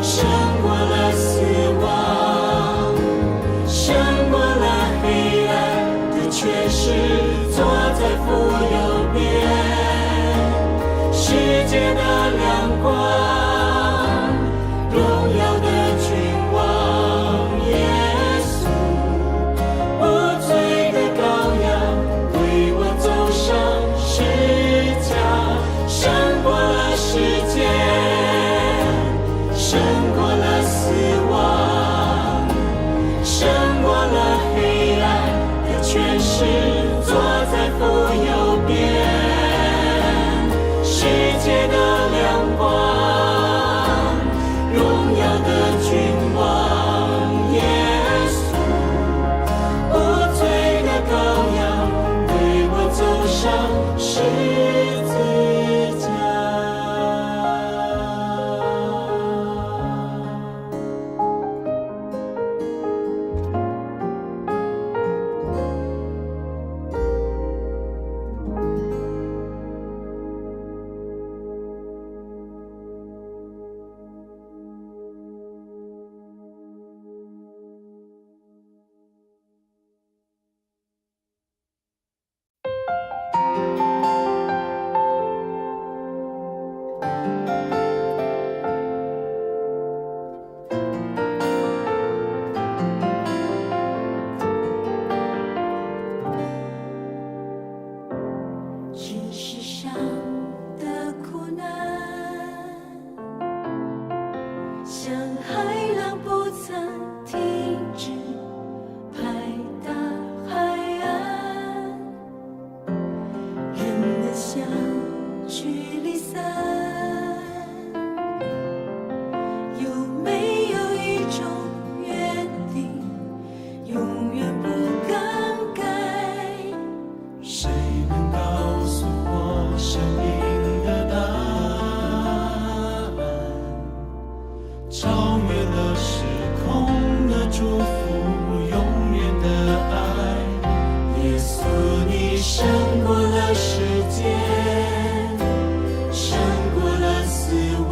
胜过了死亡，胜过了黑暗的权势，坐在父右边，世界的亮光，荣耀的君王耶稣，无罪的羔羊，为我走上十架，胜过了世界，胜过了死亡，胜过了黑暗的权势，坐在父右边，世界的亮光，荣耀的君王耶稣，无罪的羔羊，为我走上十字架。这世上的苦难，像海浪不曾停止拍打海岸，人们相聚离散，有没有一种约定，永远不更改？谁能告诉我生命的答案？超越了时空的祝福，永远的爱。耶稣，你胜过了世界，胜过了死亡，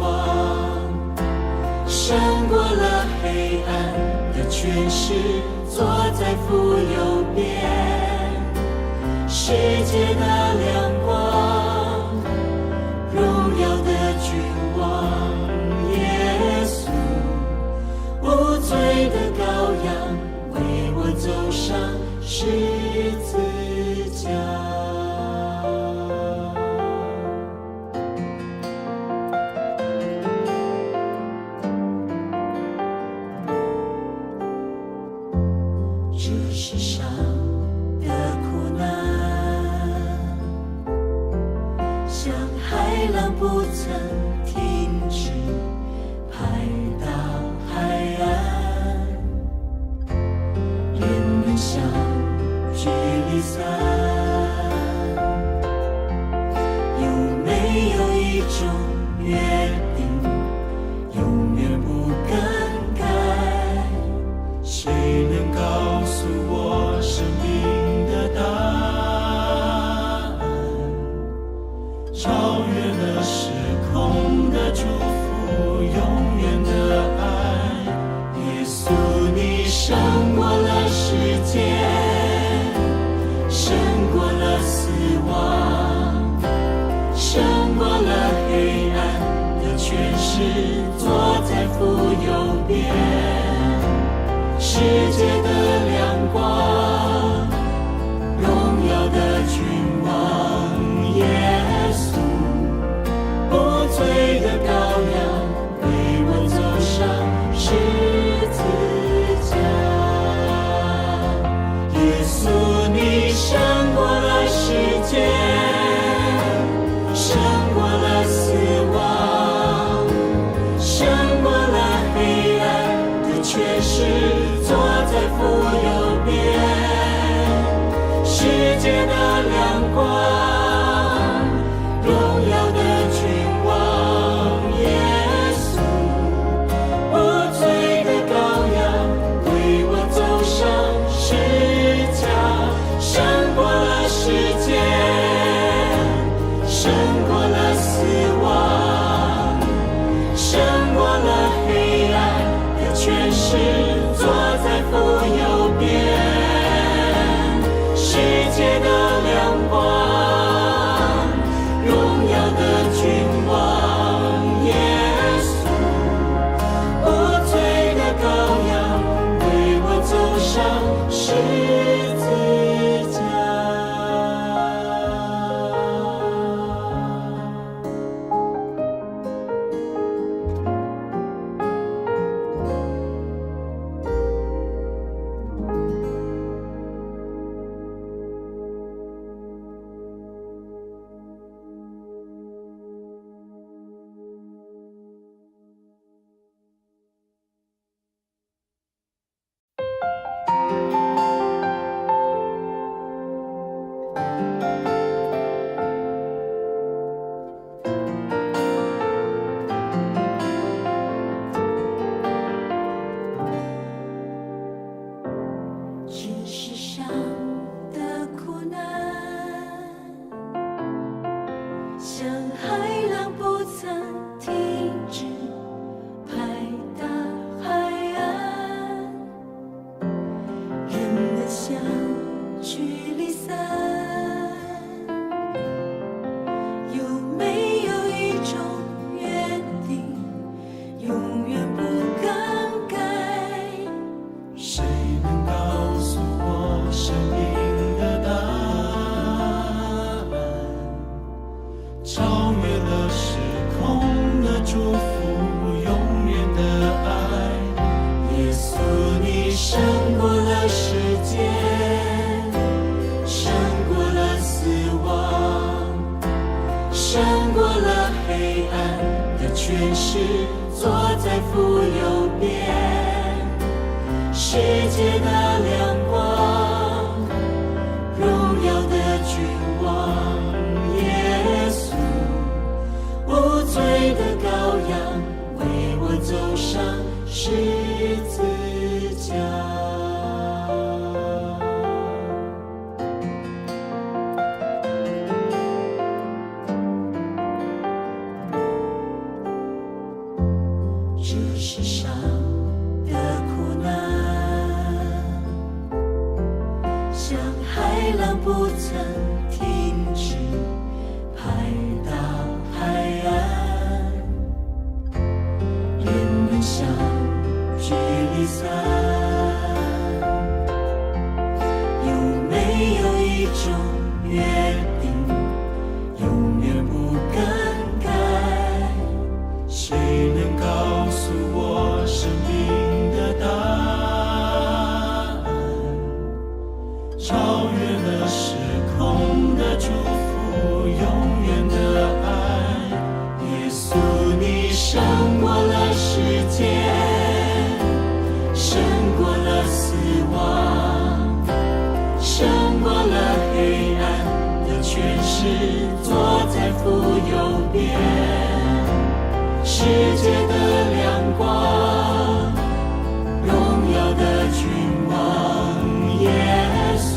胜过了黑暗的权势，坐在父右边。世界的亮光，荣耀的君王耶稣，无罪的羔羊，为我走上十字架。这世上的苦难，像海浪不曾停止拍打海岸，人们相聚离散，有没有一种约定，永远不更改？谁能告诉我生命的答案？超越了时空的祝福，永远的爱。耶稣，你胜过了世界，胜过了死亡，胜过了黑暗的权势，坐在父右边。世界的亮光，荣耀的君王耶稣，无罪的羔羊，为我走上十字架。耶稣，你胜过了世界，胜过了死亡，胜过了黑暗的权势，坐在父世界的亮光，荣耀的君王耶穌，無罪的羔羊，為我走上十字架。這世上的苦難，像海浪不曾停止，拍打海岸。人們相聚離散，有沒有一種約定，永遠不更改？誰能告訴我生命的答案？超越了時空的祝福，永遠的愛。耶穌，你勝過了世界，勝過了死亡，勝過了黑暗的權勢，坐在父右邊。世界的亮光，榮耀的君王耶穌，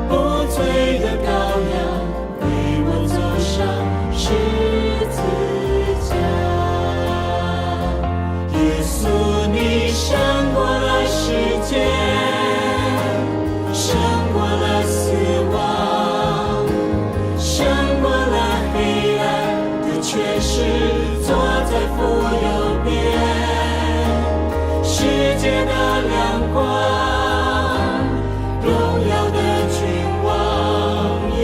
無罪的羔羊，為我走上十字架。耶穌，你勝過了世界，勝過了死亡，勝過了黑暗的權勢，坐在父右邊。世界的亮光，榮耀的君王耶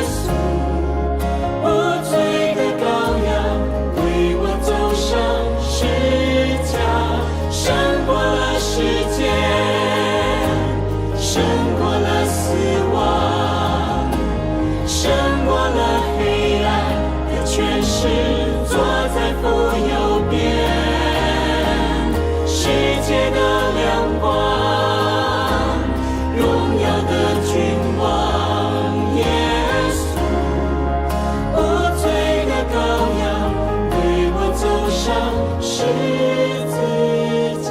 穌，無罪的羔羊，為我走上十架，勝過了世界，勝過了死亡，勝過了黑暗的權勢，坐在父右邊。世界的亮光，榮耀的君王耶穌，無罪的羔羊，為我走上十字架。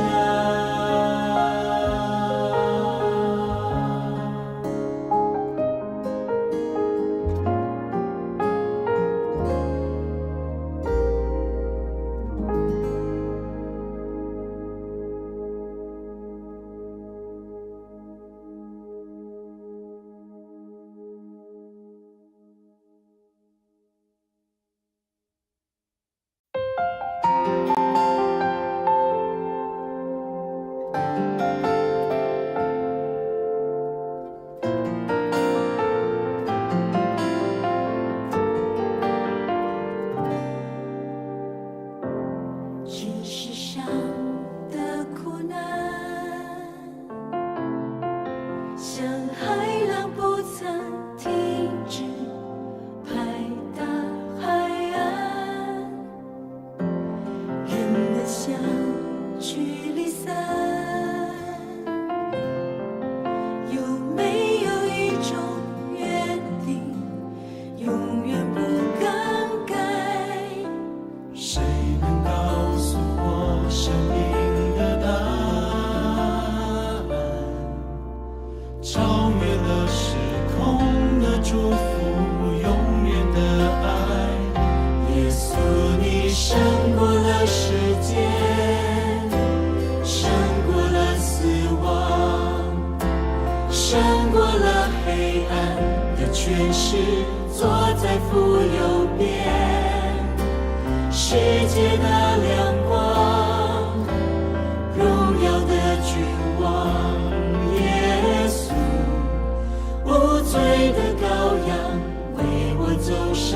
這世上的苦難，像海浪不曾停止，拍打海岸。人們相聚離散，有沒有一種約定，永遠不更改？誰能告訴我生命的答案？超越了時空的祝福，永遠的愛。耶穌，你勝過了世界，勝過了死亡，勝過了黑暗的權勢，坐在父右邊。世界的亮光，榮耀的君王耶穌，無罪的羔羊，為我走上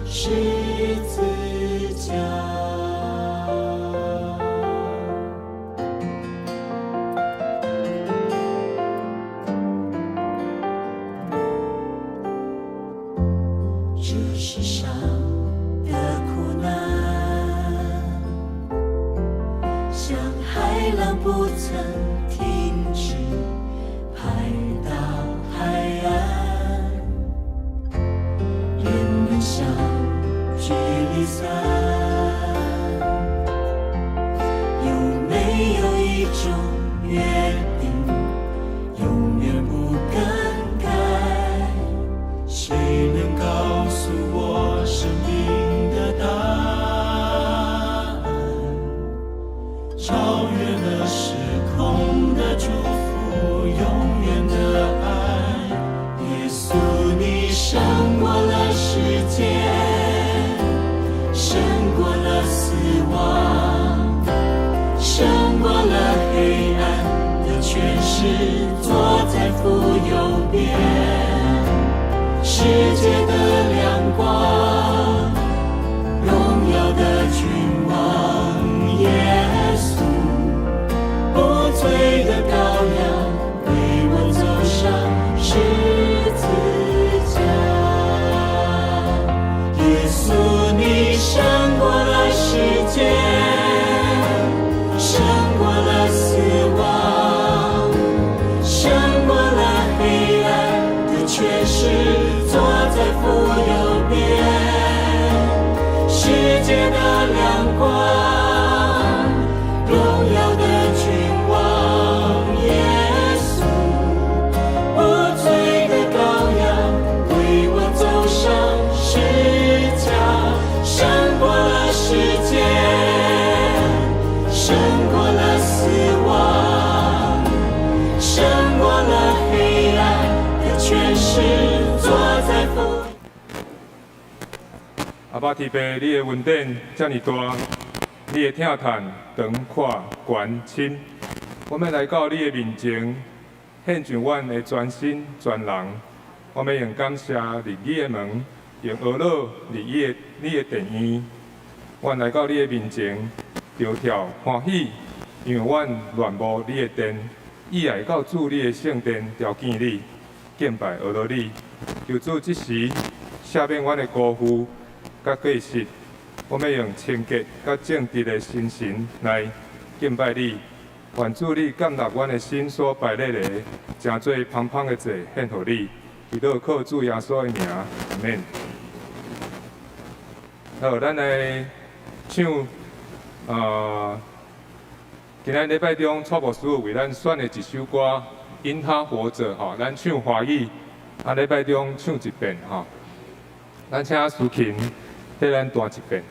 十字架。這世上的苦難，像海浪不曾停止拍打海岸，人们相聚离散。有没有一种约定，永远不更改？谁能告诉我生命的答案？超越了时空的祝福，永远的爱。耶稣，你胜过了时间，胜过了死亡，胜过了黑暗的权势，坐在父右边。世界的亮光，荣耀的君王，耶稣，无罪的羔羊，为我走上十字架。耶稣，你胜过了时间，胜过了死亡，胜过了黑暗的权势，坐在父右边。世界的亮光，荣耀的君王，耶稣，无罪的羔羊，为我走上十架，胜过了时间，胜过了死亡，胜过了黑暗的权势，坐在父。阿爸天父，你的恩典遮爾大，你的疼嘆長闊懸深。我們來到你的面前，獻上阮的全身全人。我們用感謝入你的門，用呵咾入你的殿院。阮來到你的面前，著跳歡喜，因為阮戀慕你的殿，意愛到主你的聖殿，朝見你，敬拜呵咾你。求主這時赦免阮的辜負佮過失，我欲用清潔佮正直的心神來敬拜你。願主你接納阮的心所排列的，成做芳香的祭獻予你。祈禱靠主耶穌的名，阿們。好，咱來唱，今仔禮拜中蔡牧師為咱選的一首歌《因他活著》吼，咱唱華語，啊，禮拜中唱一遍吼。咱請蘇琴替咱彈一遍。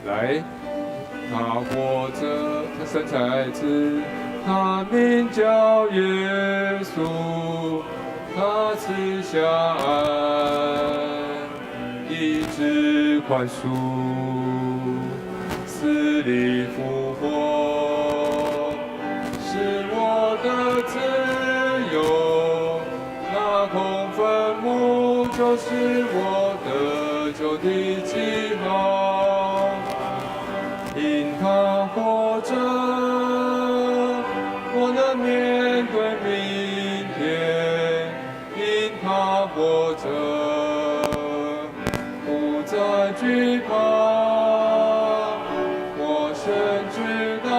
來，他活著，他生差愛子，他名叫耶穌，他賜下愛，醫治寬恕，死裡復活，是我的自由。那空墳墓就是我得救的記號。因他活著，我能面對明天。因他活著，不再懼怕。我深知道，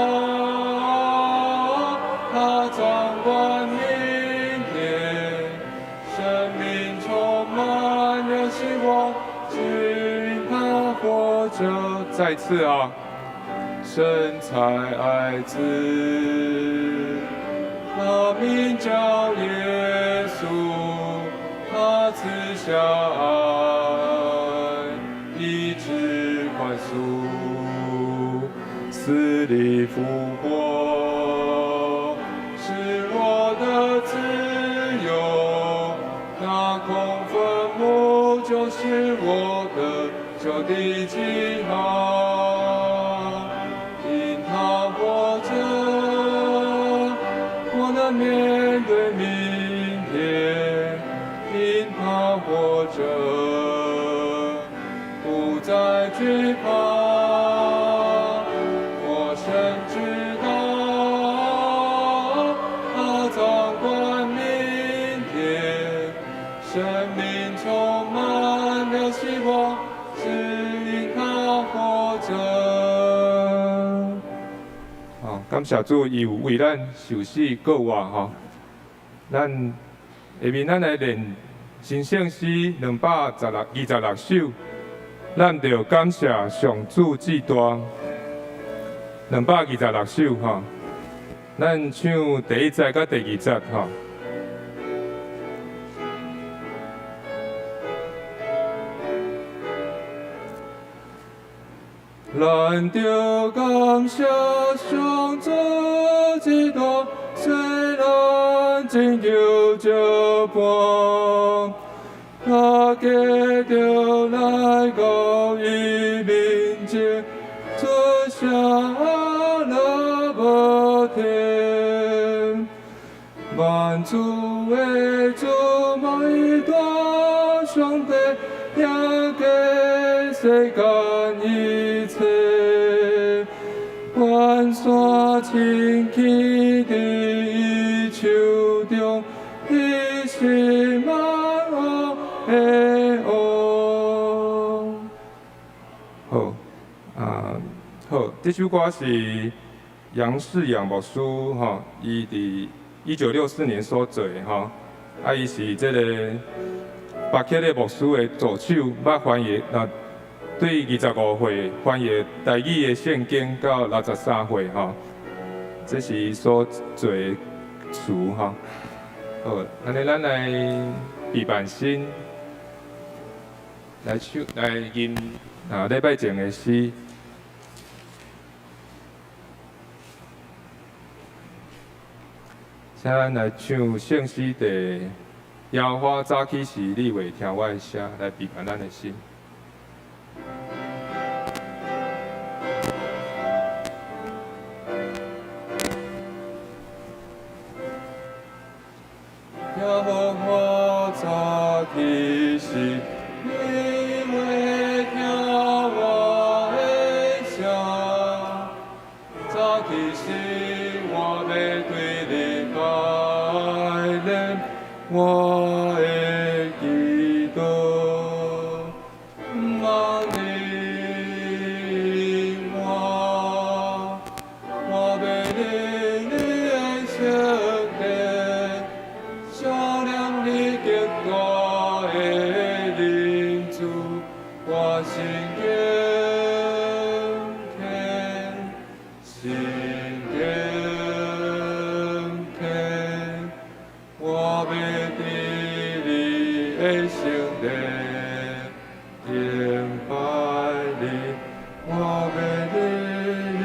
他掌管明天，生命充滿了希望，只因他活著。再次啊！神差愛子，他名叫耶穌。下愛，醫治寬恕，死裡復活，是我的自由。那空墳墓就是我得救的記號。因他活著，我能面對明天。因他活著，不再懼怕。我深知道，他掌管明天，生命充滿了希望，只因他活著。好，感謝主，伊有為咱受死復活吼。咱下面咱來練新聖詩226、26首，咱著感謝上主至大。226首吼，咱唱第一節佮第二節吼。咱著感謝上主至大，雖然拯救這般，他繼續來到伊面前，出聲阿拉伯天，萬主的主，無大上帝，也給世間一切，萬山親起佇伊手中，伊是萬王的王。好，啊，好，這首歌是楊世養牧師吼，伊佇1964年所做的吼，啊，伊是這個巴克勒牧師的助手，捌翻譯啊，對25歲翻譯台語的聖經到63歲吼，這是伊所做的詞吼。好，按呢咱來備辦心，來唱來吟啊禮拜前的詩。請咱來唱聖詩第耶和華早起時，你會聽我的聲，來備辦咱的心。耶和華早起時，你會聽我的聲。早起時，我欲對你拜禮，我的祈禱，望你應我，我欲入你的聖殿，想念你極大的仁慈，我心敬虔，心敬虔，我欲佇你的聖殿敬拜你，我欲佇你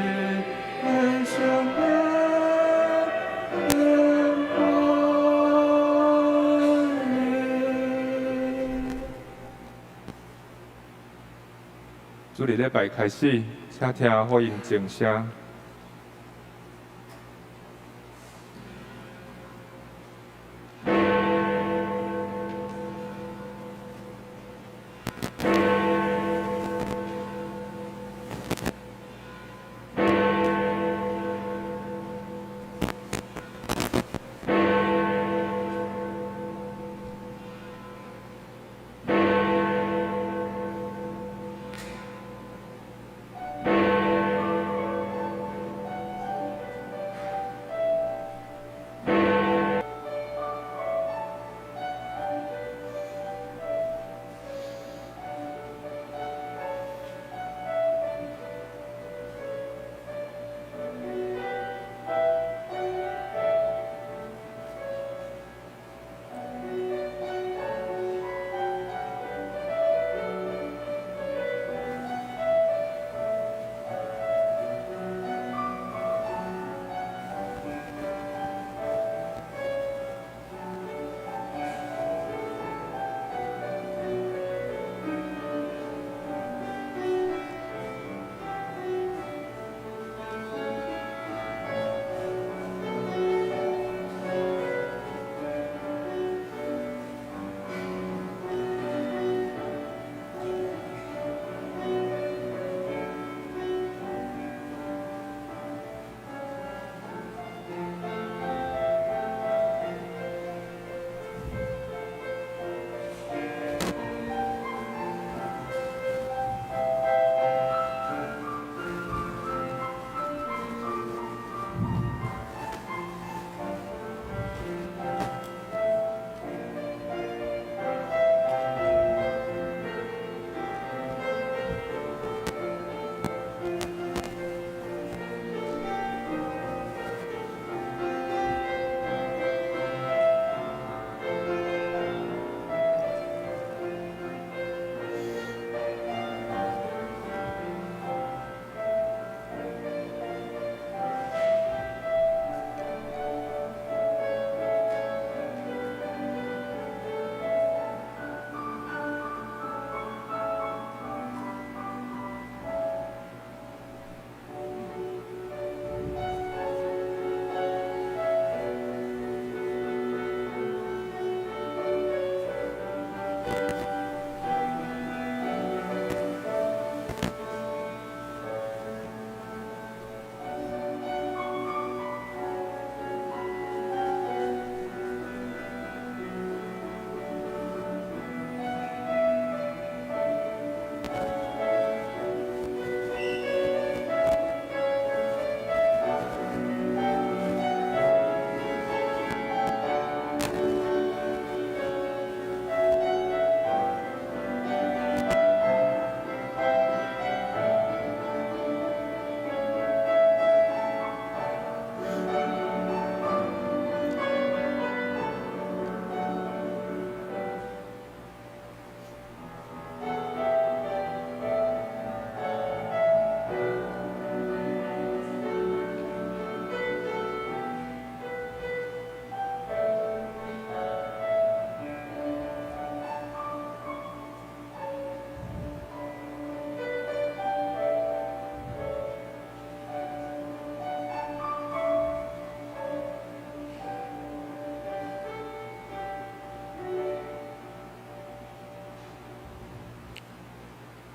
的聖殿敬拜你。主日禮拜開始，請聽福音靜聲。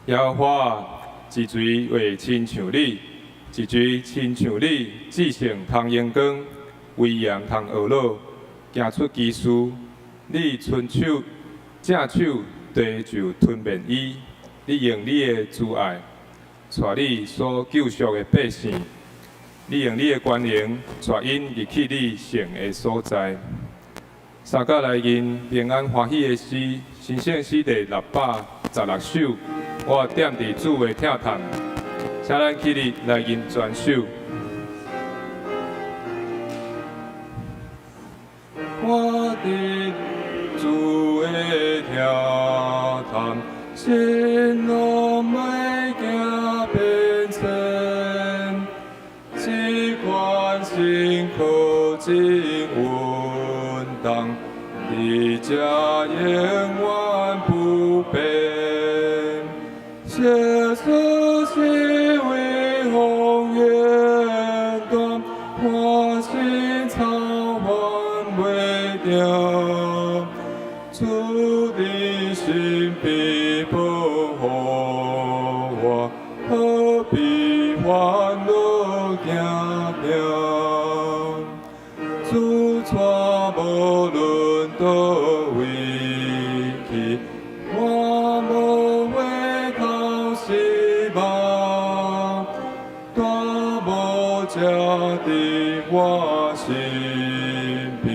耶和華，一錘會親像你，一錘親像你，至聖通榮光，威嚴通呵咾，行出奇事。你伸手正手，地就吞滅伊。你用你的慈愛，帶你所救贖的百姓。你用你的權能，帶𪜶入去你聖的所在。三甲來吟平安歡喜的詩，神聖詩第616首。我踮佇主的疼痛，請咱起立來吟全首。我佇主的疼痛，心攏袂驚變遷，這款心靠真穩當，佇這永遠不變。耶穌是微風遠斷，我心操煩袂定。主的心必保護我，何必煩惱驚驚？主帶無論佗位去，我無回頭失望。大無才佇我身邊，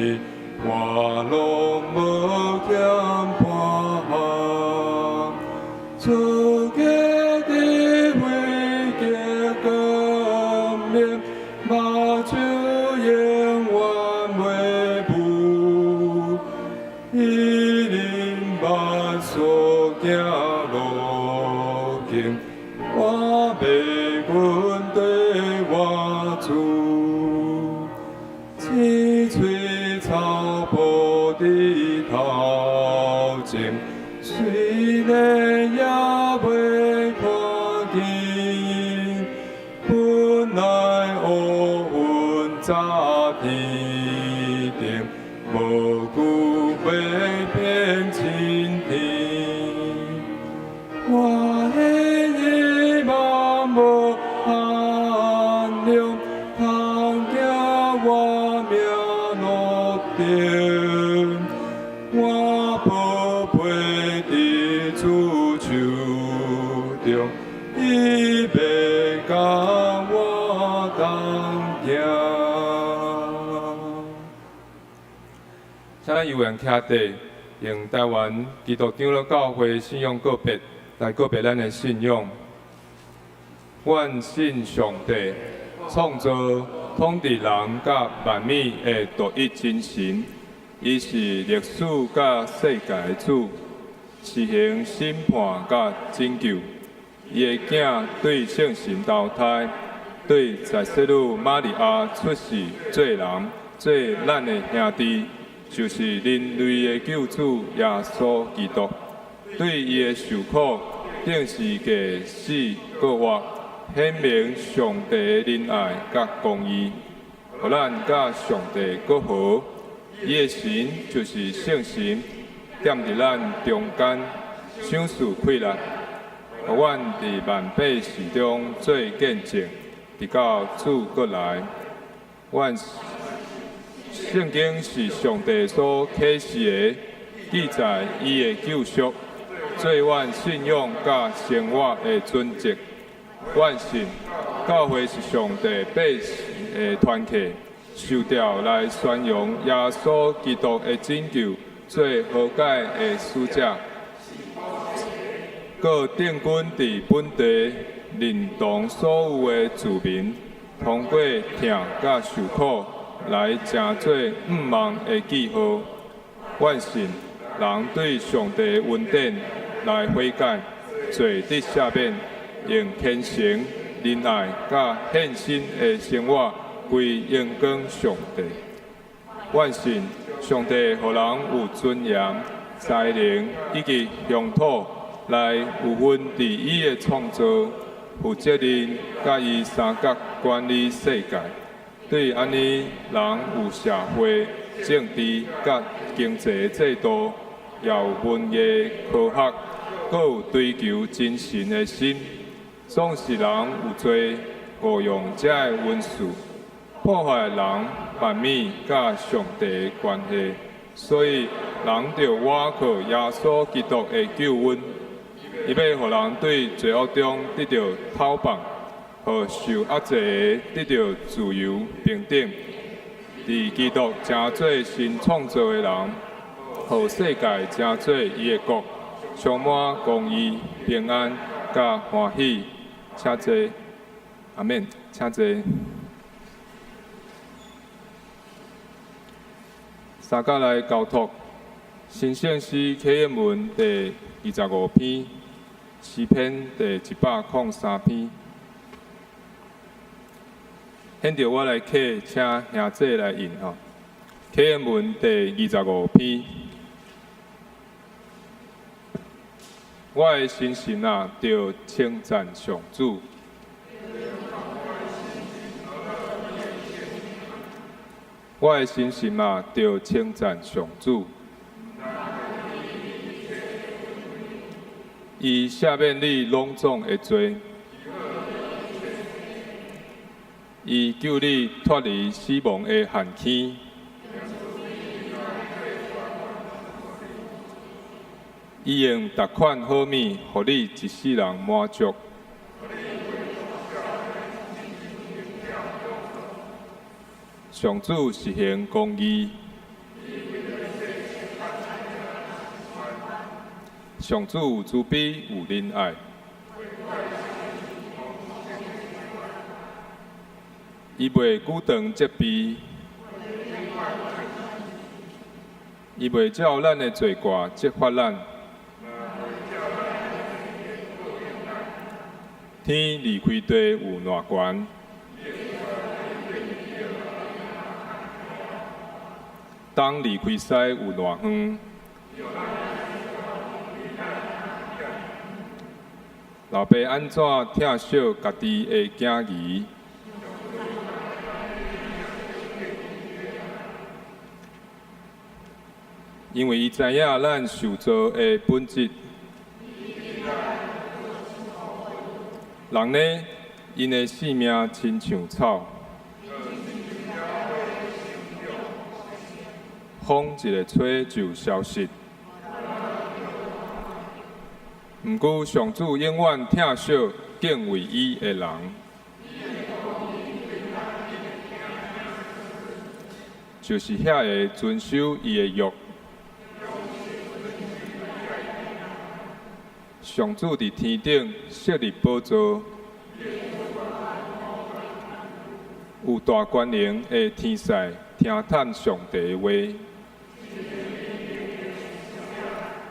我攏無欠半項。主家的危機光明，目睭永遠袂霧。伊恁萬所行路徑，我欲跟綴我主。青翠草埔佇頭前，雖然也袂看見，本來烏雲罩天頂，無久欲變晴天。我的希望無限量，通行我命路程。我寶貝佇主手中，伊欲共我同行。請咱有緣徛地，用台灣基督長老教會信仰告白來告白咱的信仰。阮信上帝，創造統治人佮萬物的獨一真神，伊是歷史佮世界的主，施行審判佮拯救。伊的囝對聖神投胎，對在洗女瑪利亞出世做人，做咱的兄弟，就是人類的救主耶穌基督。對伊的受苦，釘十字架死閣活，顯明上帝的仁愛佮公義，予咱佮上帝閣和。伊的神就是聖神，踮佇咱中間，賞賜氣力，予阮佇萬百事中做見證，直到主閣來。阮聖經是上帝所啟示的，記載伊的救贖，做阮信仰佮生活的準則。阮信教會是上帝百姓的團體，受召來宣揚耶穌基督的拯救，做和解的使者。閣定軍佇本地認同所有的子民，通過疼佮受苦來成做向望的記號。阮信人對上帝的恩典來悔改，罪得赦免，用虔誠、仁愛佮獻身的生活歸榮光上帝。阮信上帝予人有尊嚴、才能以及鄉土來有份佇伊的創造，負責任佮伊相佮管理世界。對按呢，人有社會、政治佮經濟制度，也有文藝、科學、閣有追求真神的心。總是人有濟誤用這个恩賜，破壞人萬物佮上帝的關係。所以人著倚靠耶穌基督的救恩，伊欲予人對罪惡中得著透放，予受壓制的得著自由平等。佇基督成做新創造的人，予世界成做伊的國，充滿公義、平安佮歡喜。請坐，阿們，請坐。三甲來交託，神聖詩啟應文第二十五篇，詩篇第一百空三篇。現在我來啟，請兄姊來印吼。啟應文第二十五篇，我的心神啊，著稱讚上主。我的心神啊，著稱讚上主。伊赦免你攏總的罪，伊救你脫離死亡的陷坑。伊用逐款好物，予你一世人滿足。上主實行公義，上主有慈悲有仁愛。伊袂久長責備，伊袂照咱的罪過責罰咱。天離開地有偌懸，東離開西有偌遠。老爸按怎疼惜家己的囝兒？因為伊知影咱受造的本質。人呢，𪜶的性命親像草，風一个吹就消失。毋過上主永遠疼惜敬畏伊的人，就是遐个遵守伊的約。上主佇天頂設立寶座，有大權能的天使聽探上帝的話。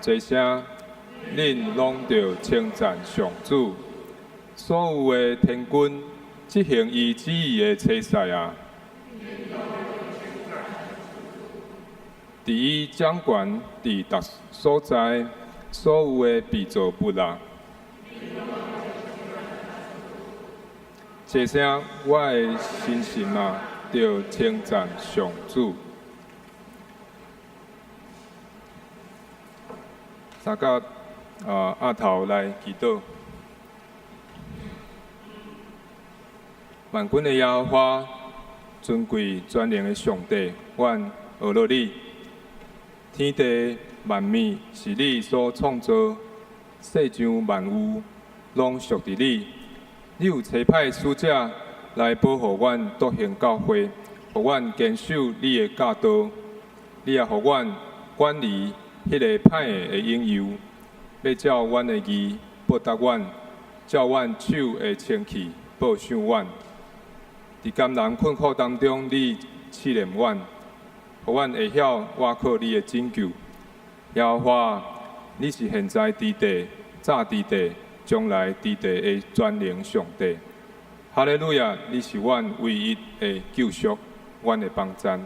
這聲，恁攏著稱讚上主，所有的天軍執行伊旨意的差使啊！佇伊掌權佇逐所在，所有的被造物啊！這聲我的心神啊，著稱讚上主。三甲額頭來祈禱。萬軍的耶和華，尊貴全能的上帝，阮阿羅你。天地萬物是你所創造，世上萬有攏屬佇你。你有差派使者來保護阮獨行教會，予阮堅守你的教導。你也予阮遠離彼个歹的引誘，欲照阮的義報答阮，照阮手的清氣報賞阮。佇艱難困苦當中，你試煉阮，予阮會曉倚靠你的拯救。耶和華，你是現在佇地、早佇地、將來佇地的全能上帝。哈利路亞！你是阮唯一的救贖，阮的幫贊。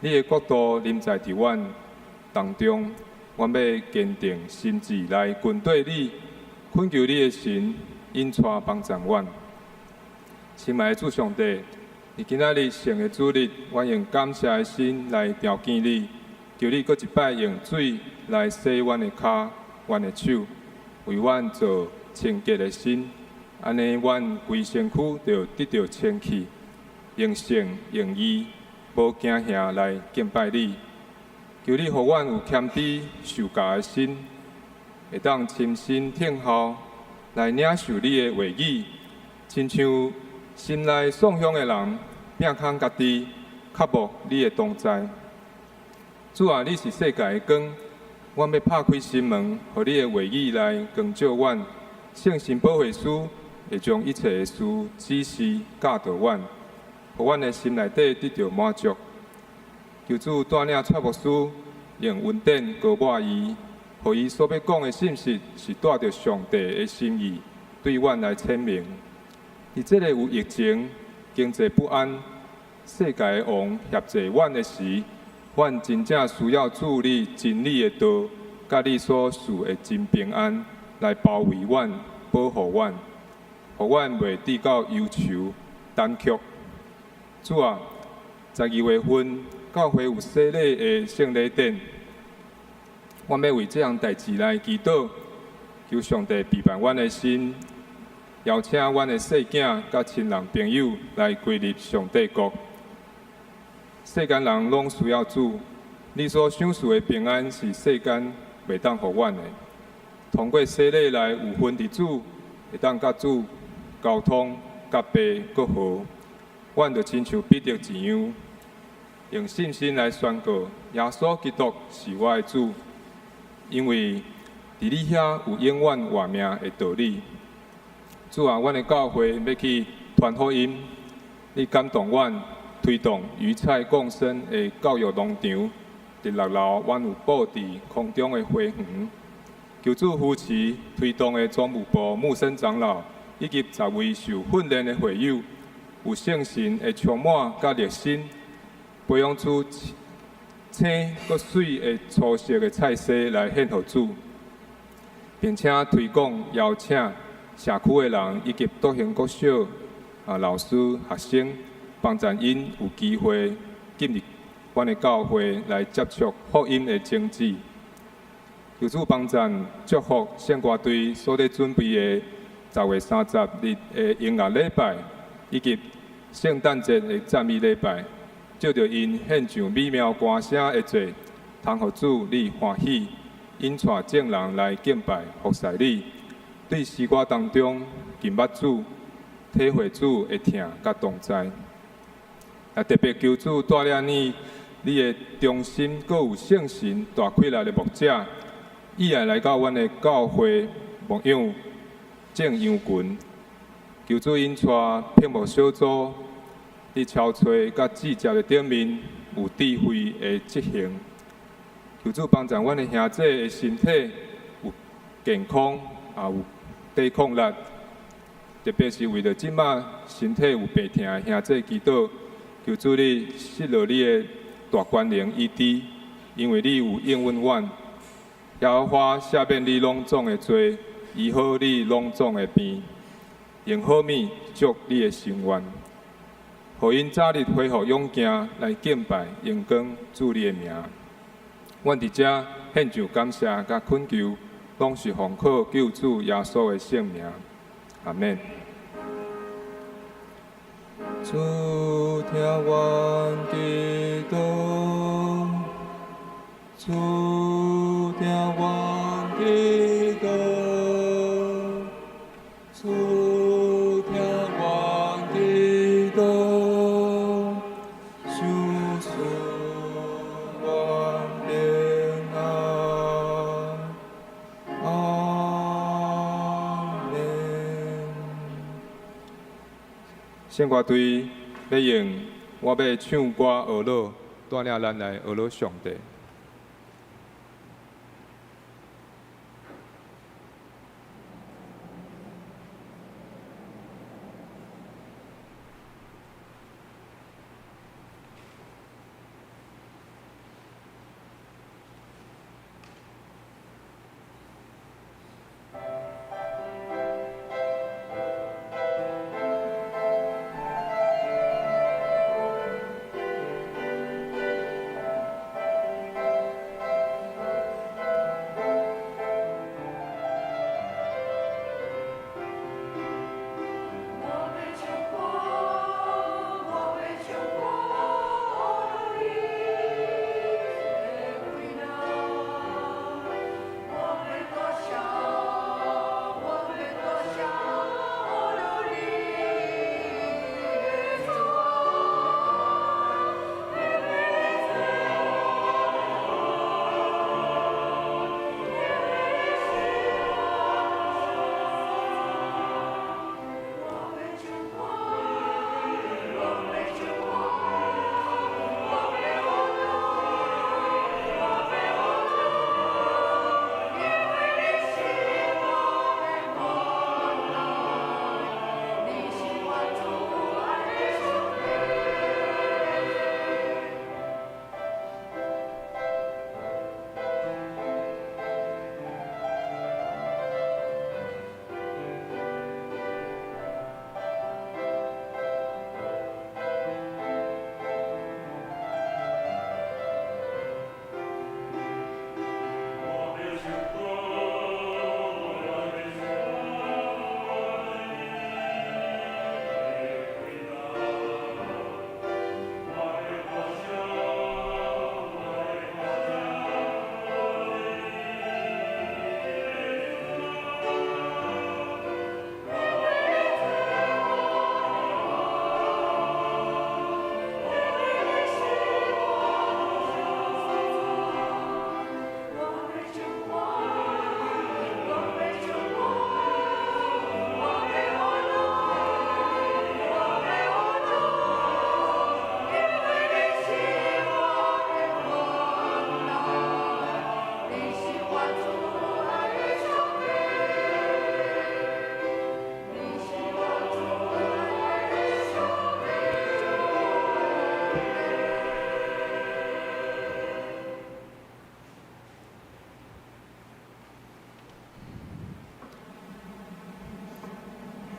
你的國度臨在佇阮當中，阮欲堅定心志來跟綴你，懇求你的神引帶幫贊阮。親愛的主上帝，佇今仔日聖的主日，阮用感謝的心來朝見你，求你閣一擺用水來洗阮的跤、阮的手，為阮造清潔的心，按呢，阮規身軀就得著清氣，用聖用義，無驚嚇來敬拜你。求你予阮有謙卑受教的心，會當深心聽候來領受你的話語，親像心內喪鄉的人，摒空家己，渴慕你的同在。主啊，你是世界的光，阮欲拍開心門，予你的話語來光照阮。聖神保惠師會將一切的事指示教導阮，予阮的心內底得著滿足。求主帶領蔡牧師用恩典膏抹伊，予伊所欲講的信息是帶著上帝的心意，對阮來顯明。佇這個有疫情、經濟不安、世界的王轄制阮的時，阮真正需要主你真理的道，佮你所賜的真平安來包圍阮、保護阮，予阮袂致到憂愁、膽怯。主啊，12月份教會有洗禮的聖禮典，我欲為這項代誌來祈禱，求上帝備辦阮的心，邀請阮的細囝佮親人朋友來歸入上帝國。世間人攏需要主，你所賞賜的平安是世間袂當予阮的。通過洗禮來有份佇主，會當佮主溝通，佮爸閣和。阮就親像彼得一樣，用信心來宣告耶穌基督是我的主，因為佇你遐有永遠活命的道理。主啊，阮的教會欲去傳福音，你感動阮推動魚菜共生的教育農場。佇6樓，阮有布置空中的花園。求主扶持推動的總務部牧生長老以及10位受訓練的會友，有聖神的充滿佮熱心，培養出青閣媠的粗色的菜色來獻予主，並且推廣邀請社區的人以及篤行國小老師學生，幫助𪜶有機會進入阮的教會來接觸福音的種子。求主幫贊祝福聖歌隊所咧準備的10月30日的音樂禮拜，以及聖誕節的讚美禮拜，藉著𪜶獻上美妙歌聲的祭，通予主你歡喜，引帶眾人來敬拜服侍你。對詩歌當中敬捌主，體會主的疼佮同在。也特別求主帶領你，你的忠心閣有聖神大氣力的牧者，以來來到阮的教會牧養種羊群，求主𪜶帶聘牧小組佇超揣佮姊接的頂面有智慧的執行。求主幫助阮的兄弟的身體有健康，也有抵抗力。特別是為著這馬身體有病痛的兄弟祈禱，求主你釋落你的大權能醫治，因為你有應允阮。耶和華赦免你攏總的罪，醫好你攏總的病，用好物足你的心願，予𪜶早日恢復勇健來敬拜榮光主你的名。阮佇遮獻上感謝佮懇求，攏是奉靠救主耶穌的聖名。阿們。主聽阮祈禱，主聽阮祈禱，主聽阮祈禱，賞賜阮平安。阿們。聖歌隊欲用我欲唱歌學樂，帶領咱來學樂上帝。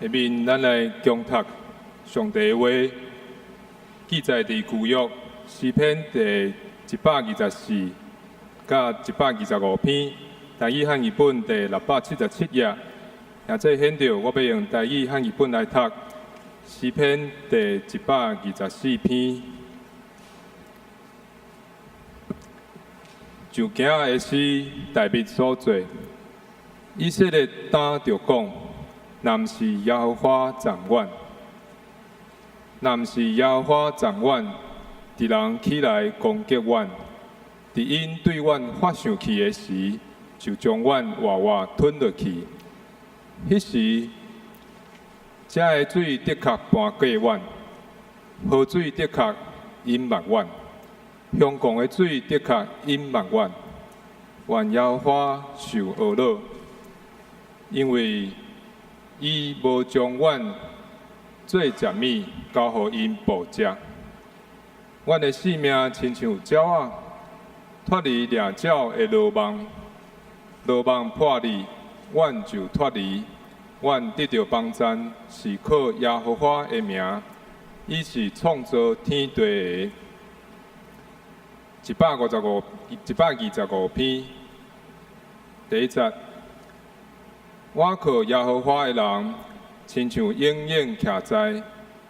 下面咱來共讀上帝的話，記載佇舊約詩篇第124佮125篇，台語漢譯本第677頁。現在顯著我欲用台語漢譯本來讀詩篇第124篇。上行的詩，大衛所作。以色列當著講：若毋是耶和華站阮，若毋是耶和華站阮，敵人起來攻擊阮，佇𪜶對阮發生氣的時，就將阮活活吞落去。彼時，遮的水的確歛過阮，河水的確淹沒阮，凶狂的水的確淹沒阮。願耶和華受懊惱，因為伊無將阮做食物交予𪜶捕食。阮的性命親像鳥仔，脫離掠鳥的羅網，羅網破裂，阮就脫離。阮得著幫贊，是靠耶和華的名，伊是創造天地的。155，125篇，第一節。倚靠耶和華的人，親像永遠徛在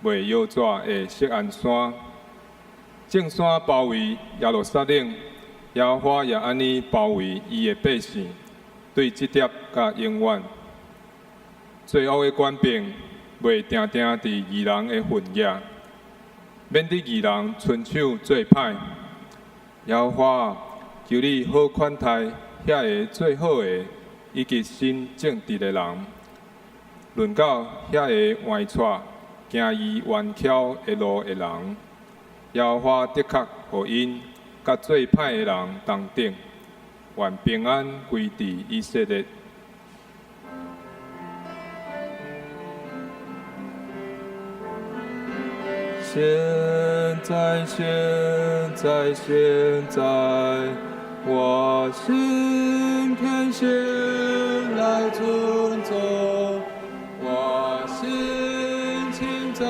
袂搖逝的錫安山。眾山包圍耶路撒冷，耶和華也按呢包圍伊的百姓，對這粒佮永遠。罪惡的權柄袂定定佇義人的份額，免得義人伸手做歹。耶和華，求你好款待遐个做好的以及心正直的人。論到遐个歪蹉、行伊彎曲的路的人，耶和華的確予𪜶佮做歹的人同等。願平安歸佇以色列。現在，現在，現在，我心虔誠來尊崇，我心凊彩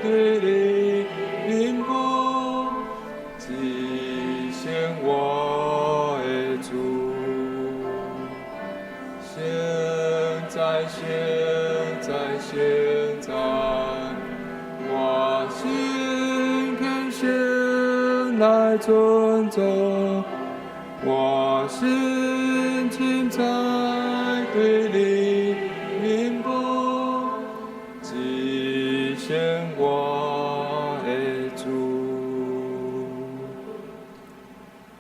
對你榮光，至聖我的主。現在，現在，現在，我心虔誠來尊崇，我心凊彩對你榮光，至聖我的主。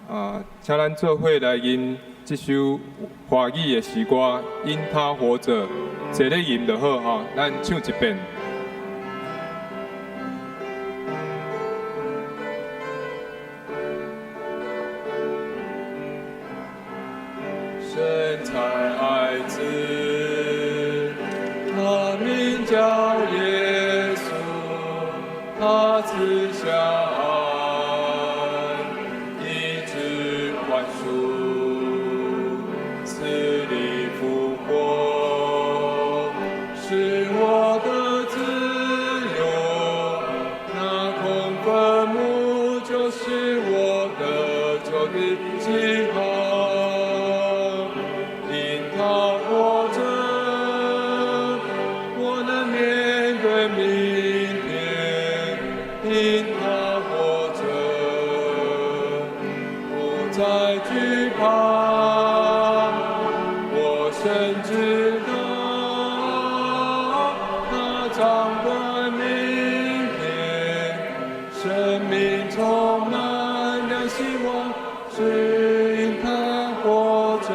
啊，請咱做伙來吟這首華語的詩歌《因他活著》，坐咧吟就好吼，咱唱一遍。神差愛子，他名叫耶穌，他賜下愛，醫治萬屬，死裡復活，使我得自由。那空墳墓就是我得救的記號。因他活著，我能面對明天。因他活著，不再懼怕。我深知道，他掌管明天，生命充滿了希望，是因他活著。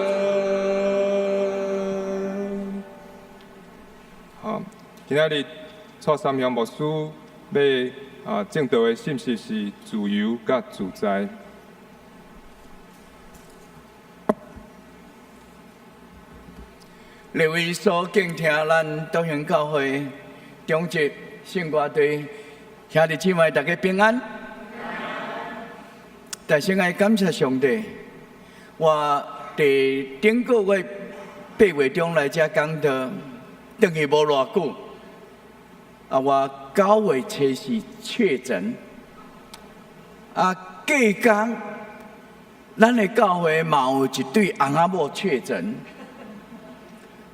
好，今仔日蔡三雄牧師欲證道的信息是自由佮自在。列位所敬聽咱德興教會中職聖歌隊兄弟姊妹，大家平安。大先愛感謝上帝，我佇頂個月8月中來遮講道，轉去無偌久，啊，我9月24確診，啊，隔工，咱的教會嘛有一對翁仔某確診，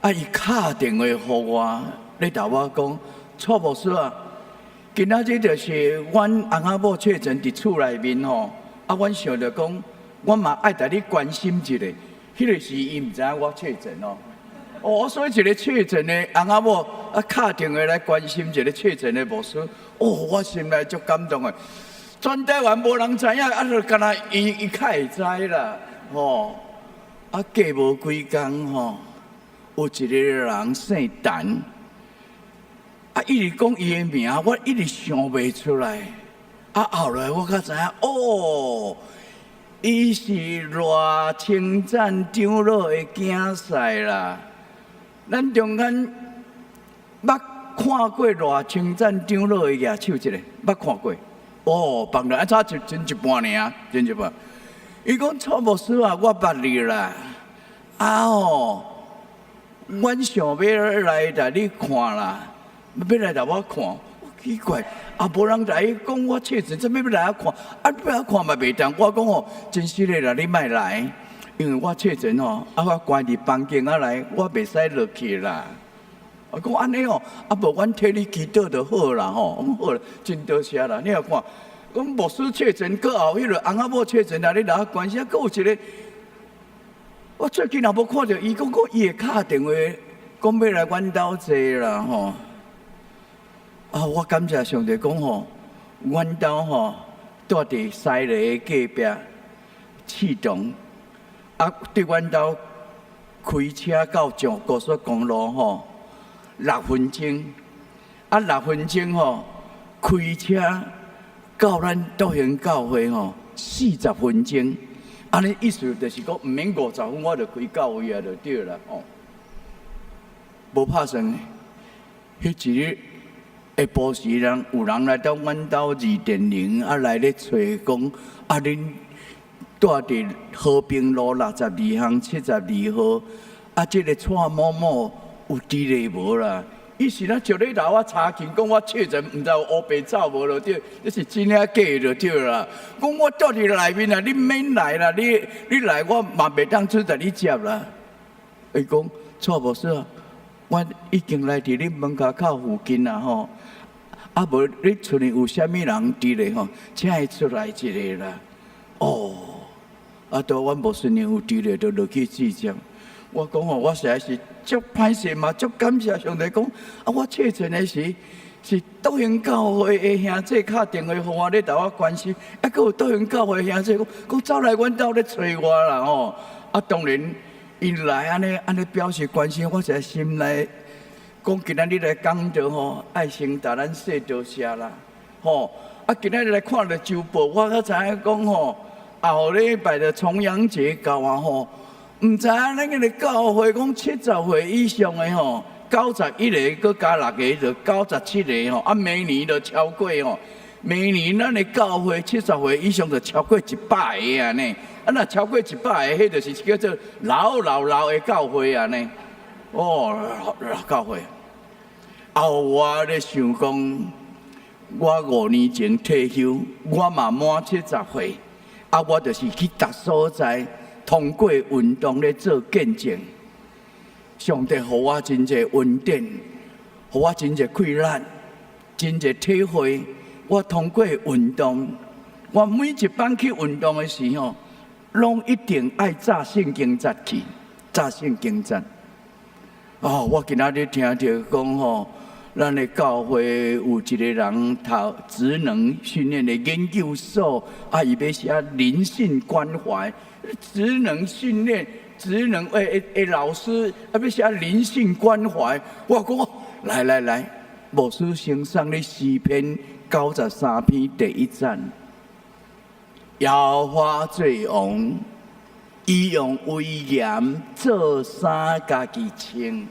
啊，伊敲電話予我，咧共我講，蔡牧師啊，今仔日就是阮翁仔某確診佇厝內面吼，啊，阮想著講，阮嘛愛共你關心一下，彼個時伊毋知影我確診哦。哦，所以一個確診的翁仔某啊，敲電話來關心一個確診的牧師，哦，我心內足感動的。全台灣無人知影，啊，就干焦伊伊較會知啦，吼。啊，過無幾工吼，有一個人姓陳，啊，一直講伊的名，我一直想袂出來。啊，後來我才知影，哦，伊是賴清贊長老的囝婿啦。咱中間捌看過賴清贊長老的舉手一下，捌看過。哦，別人啊，差一真一半爾，真一半。伊講蔡牧師啊，我捌你啦。啊吼，阮想欲來共你看啦，欲來共我看。奇怪，啊無人來講我確診，做咩欲來遐看？啊，欲來看嘛袂當。我講吼，真實的啦，你莫來，因為我確診吼，啊我關佇房間仔內，我袂使落去啦。我講按呢哦，啊無阮替你祈禱就好啦吼，好啦，真多謝啦。你若看，講牧師確診過後，彼個翁仔某確診啊，你來關心，閣有一個，我最近也無看著伊，講講伊會敲電話，講欲來阮兜坐啦吼。啊，我感謝上帝講吼，阮兜吼住佇西螺隔壁市場，啊對阮兜開車到上高速公路吼，六分鐘，啊六分鐘吼，開車到咱篤興教會吼40分鐘，按呢意思就是講毋免50分我就開到位啊，就對啦吼。無拍算，彼一日下晡時人有人來到阮兜2.0啊來咧揣講，啊恁住佇和平路62巷72號，啊這个蔡某某有佇咧無啦？伊是若石咧頭我查勤講我確診，毋知有烏白走無就對，這是真抑假就對啦。講我住佇內面啊，你免來啦，你你來我嘛袂當出來你接啦。伊講蔡牧師啊，我已經來佇你門跤口附近啦吼，啊無你厝裡有啥物人佇咧吼，請伊出來一下啦。哦，啊，拄阮牧師娘有佇咧，就落去接接。我講吼，我實在是足歹勢嘛，足感謝上帝講，啊，我確診的時是篤興教會的兄弟敲電話予我咧，共我關心，啊，閣有篤興教會兄弟講，講走來阮兜咧揣我啦吼。啊，當然𪜶來按呢按呢表示關心，我實在心內講，今仔日來講道吼，愛先共咱說多謝啦，吼。啊，今仔日來看著週報，我才知影講吼，後禮拜的重陽節到啊吼。毋知影咱彼个教會講70歲以上的吼，91個閣加六個就97個吼，啊，明年就超過吼。明年咱的教會70歲以上就超過100個啊呢。啊，若超過100個，彼就是叫做老老老的教會啊呢。哦，老老教會。後我咧想講，我5年前退休，我嘛滿70歲，啊，我就是去逐所在。通過運動咧做見證，上帝予我真濟恩典，予我真濟氣力，真濟體會。我通過運動，我每一擺去運動的時候，攏一定愛紮聖經節去，紮聖經節。哦，我今仔日聽著講吼，咱的教會有一個人讀職能訓練的研究所，啊，伊欲寫靈性關懷。職能訓練，職能欸欸欸老師啊，欲寫靈性關懷。我講來來來，牧師先送你詩篇93篇第一節。耶和華做王，伊用威嚴做衫家己穿，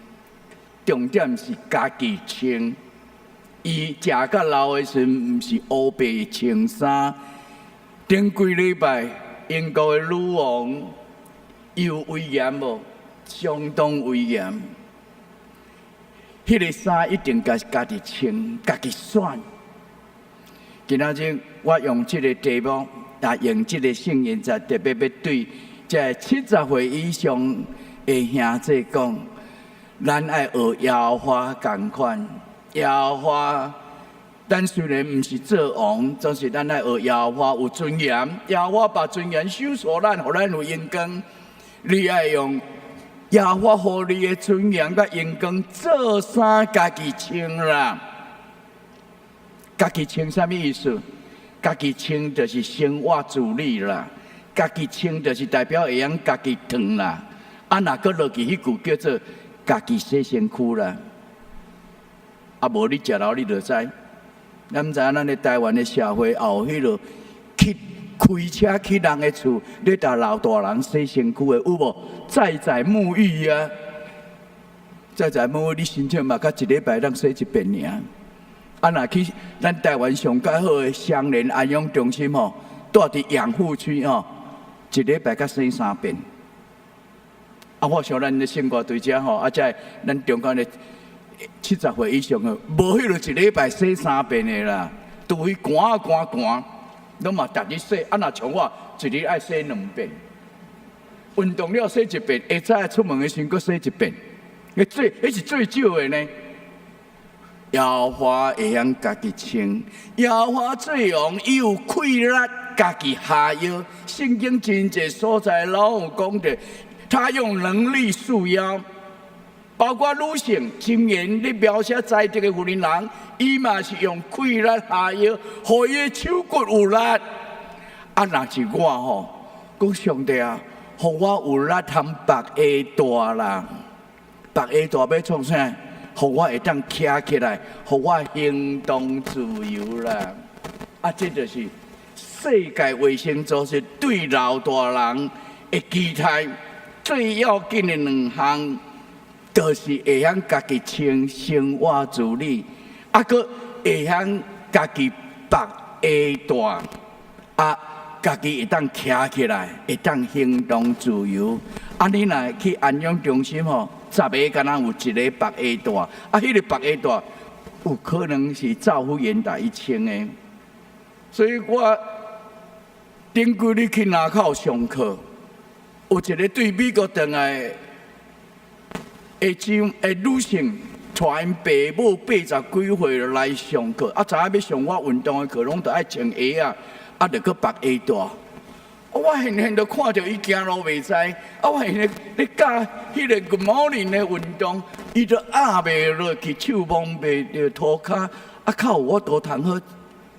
重點是家己穿。伊食甲老的時陣，毋是烏白穿衫。頂幾禮拜，英國的女王有威嚴無？相當威嚴。彼个衫一定家家己穿，家己選。今仔日我用這个題目，也用這个聖經節，特別欲對這70歲以上的兄弟講，咱愛學耶和華仝款，耶和華，咱雖然毋是做王，總是咱愛學耶和華有尊嚴。耶和華把尊嚴賞賜咱，予咱有榮光。你愛用耶和華予你的尊嚴佮榮光做衫家己穿啦。家己穿啥物意思？家己穿就是生活自理啦。家己穿就是代表會曉家己燙啦。啊，若閣落去彼句叫做家己洗身軀啦。啊，無你食老你就知。咱毋知影咱的台灣的社會後彼落去開車去人的厝，咧共老大人洗身軀的有無？在在沐浴啊，在在沐浴，你申請嘛，才一禮拜通洗一遍爾。啊，若去咱台灣上蓋好的雙連安養中心吼，蹛佇養護區吼，一禮拜才洗三遍。啊，我想咱的聖歌隊遮吼，啊，這咱中間的70歲以上的，無彼落一禮拜洗三遍的啦，除非寒啊寒寒，攏嘛逐日洗。啊，若像我，一日愛洗兩遍。運動了洗一遍，下早出門的時陣閣洗一遍。彼最，彼是最少的呢。耶和華會曉家己穿，耶和華做王，伊有氣力家己哈腰。聖經真濟所在攏有講著，他用能力束腰，包括女性，箴言咧描寫才德的婦人人，伊嘛是用氣力哈腰，予伊的手骨有力。啊，若是我吼，講上帝啊，予我有力通縛鞋帶啦，縛鞋帶欲創啥？予我會當徛起來，予我行動自由啦。啊，這就是世界衛生組織對老大人的期待。最要緊的兩項，就是會曉家己穿生活自理，啊，閣會曉家己縛鞋帶，啊，家己會當徛起來，會當行動自由。啊，你若去安養中心吼，10個敢若有一個縛鞋帶，啊，彼個縛鞋帶有可能是照護員來穿的。所以我頂幾日去林口上課，有一個對美國轉來的姊的女性，帶𪜶爸母80幾歲來上課，啊，知影欲上我運動的課，攏著愛穿鞋仔，啊，著閣縛鞋帶。我現現就看著伊行路袂知，啊！我現咧咧教彼个 Good morning 的運動，伊就壓袂落去，手摸袂著塗跤，啊，較有法度通好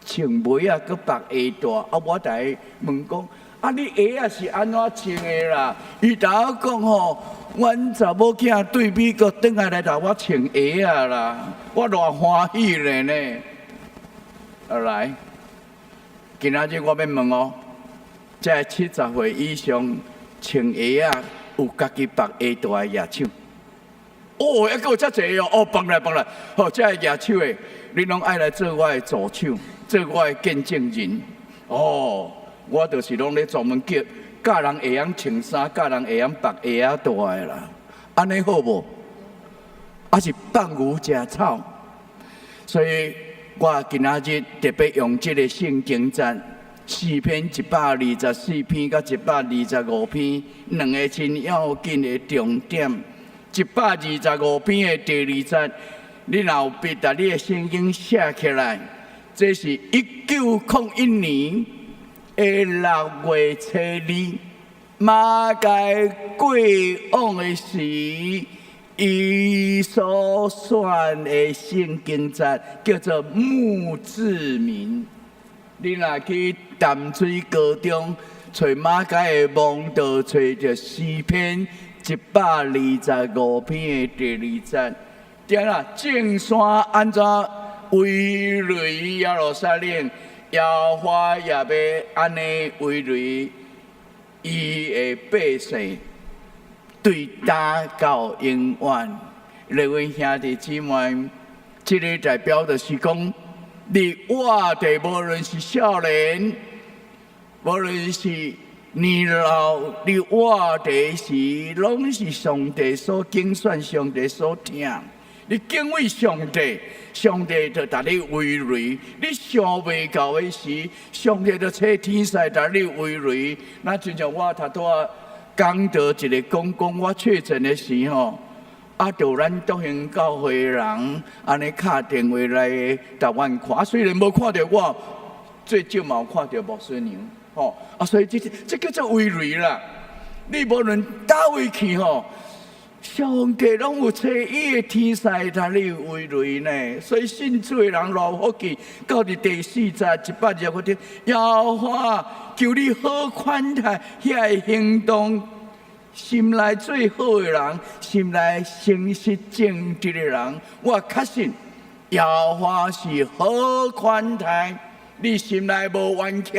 穿襪仔，閣縛鞋帶。啊，我逐伊問講，啊，你鞋仔是按怎穿的啦？伊共我講吼，阮查某囝對美國轉來來共我穿鞋仔啦，我偌歡喜咧呢。來，今仔日我欲問哦。這70歲以上穿鞋仔有家己縛鞋帶的舉手。哦，猶閣有遮濟哦！哦，放來放來，好，這个舉手的，你攏愛來做我的助手，做我的見證人。哦，我就是攏咧專門叫教人會曉穿衫，教人會曉縛鞋仔帶的啦。按呢好無？抑是放牛食草？所以我今仔日特別用這个聖經節。詩篇124篇佮125篇，兩个真要緊的重點。125篇的第二節，你若有筆，共你的聖經寫起來，這是1901年的6月初2，馬偕過往的時，伊所選的聖經節叫做墓誌銘。你若去淡水高中揣馬偕的墓道，揣著詩篇125篇的第二節，對啦，眾山按怎圍圍耶路撒冷，耶和華也欲按呢圍圍伊的百姓，對今到永遠。各位兄弟姊妹，這个代表就是講，你活佇無論是少年，無論是年老，你活佇時，攏是上帝所揀選，上帝所疼。你敬畏上帝，上帝就共你威雷。你想袂到的時，上帝就差天使共你威雷。那親像我頭拄仔講到一个講講我確診的時吼，啊，就咱篤興教會的人按呢敲電話來台灣看，雖然無看著我，最少嘛有看著牧師娘，吼啊，所以這叫做威雷啦。你無論佗位去吼，上帝攏有差伊的天使共你威雷呢。所以信主的人偌福氣，到佇第四節120個點，耶和華求你好款待遐个行動，心內最好的人，心內誠實正直的人，我確信耶和華是好款待。你心內無冤屈，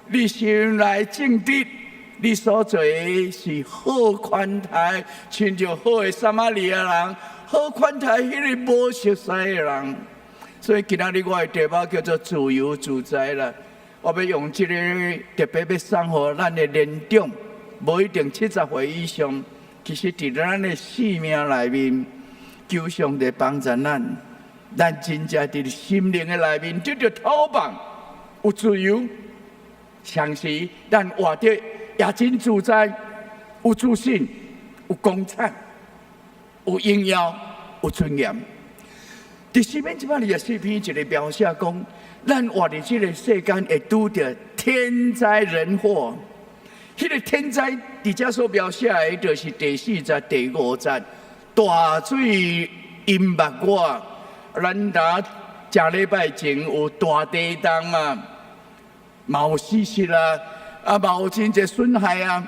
你心內正直，你所做的是好款待，親像好的撒瑪利亞人，好款待彼個無熟似的人。所以今仔日我的題目叫做自由自在啦。我欲用這個特別欲送予咱的年長，無一定70歲以上，其實佇咱的生命內面，求上帝幫助咱，咱真正佇心靈的內面得著透放，有自由，同時咱活得也真自在，有自信，有光彩，有榮耀，有尊嚴。佇詩篇124篇一个描寫講，咱活佇這个世間會拄著天災人禍。彼個天災佇遮所描寫的，就是第四節、第五節，大水淹沒我。咱若誠禮拜前有大地動嘛，嘛有死屍啊，啊嘛有真濟損害啊，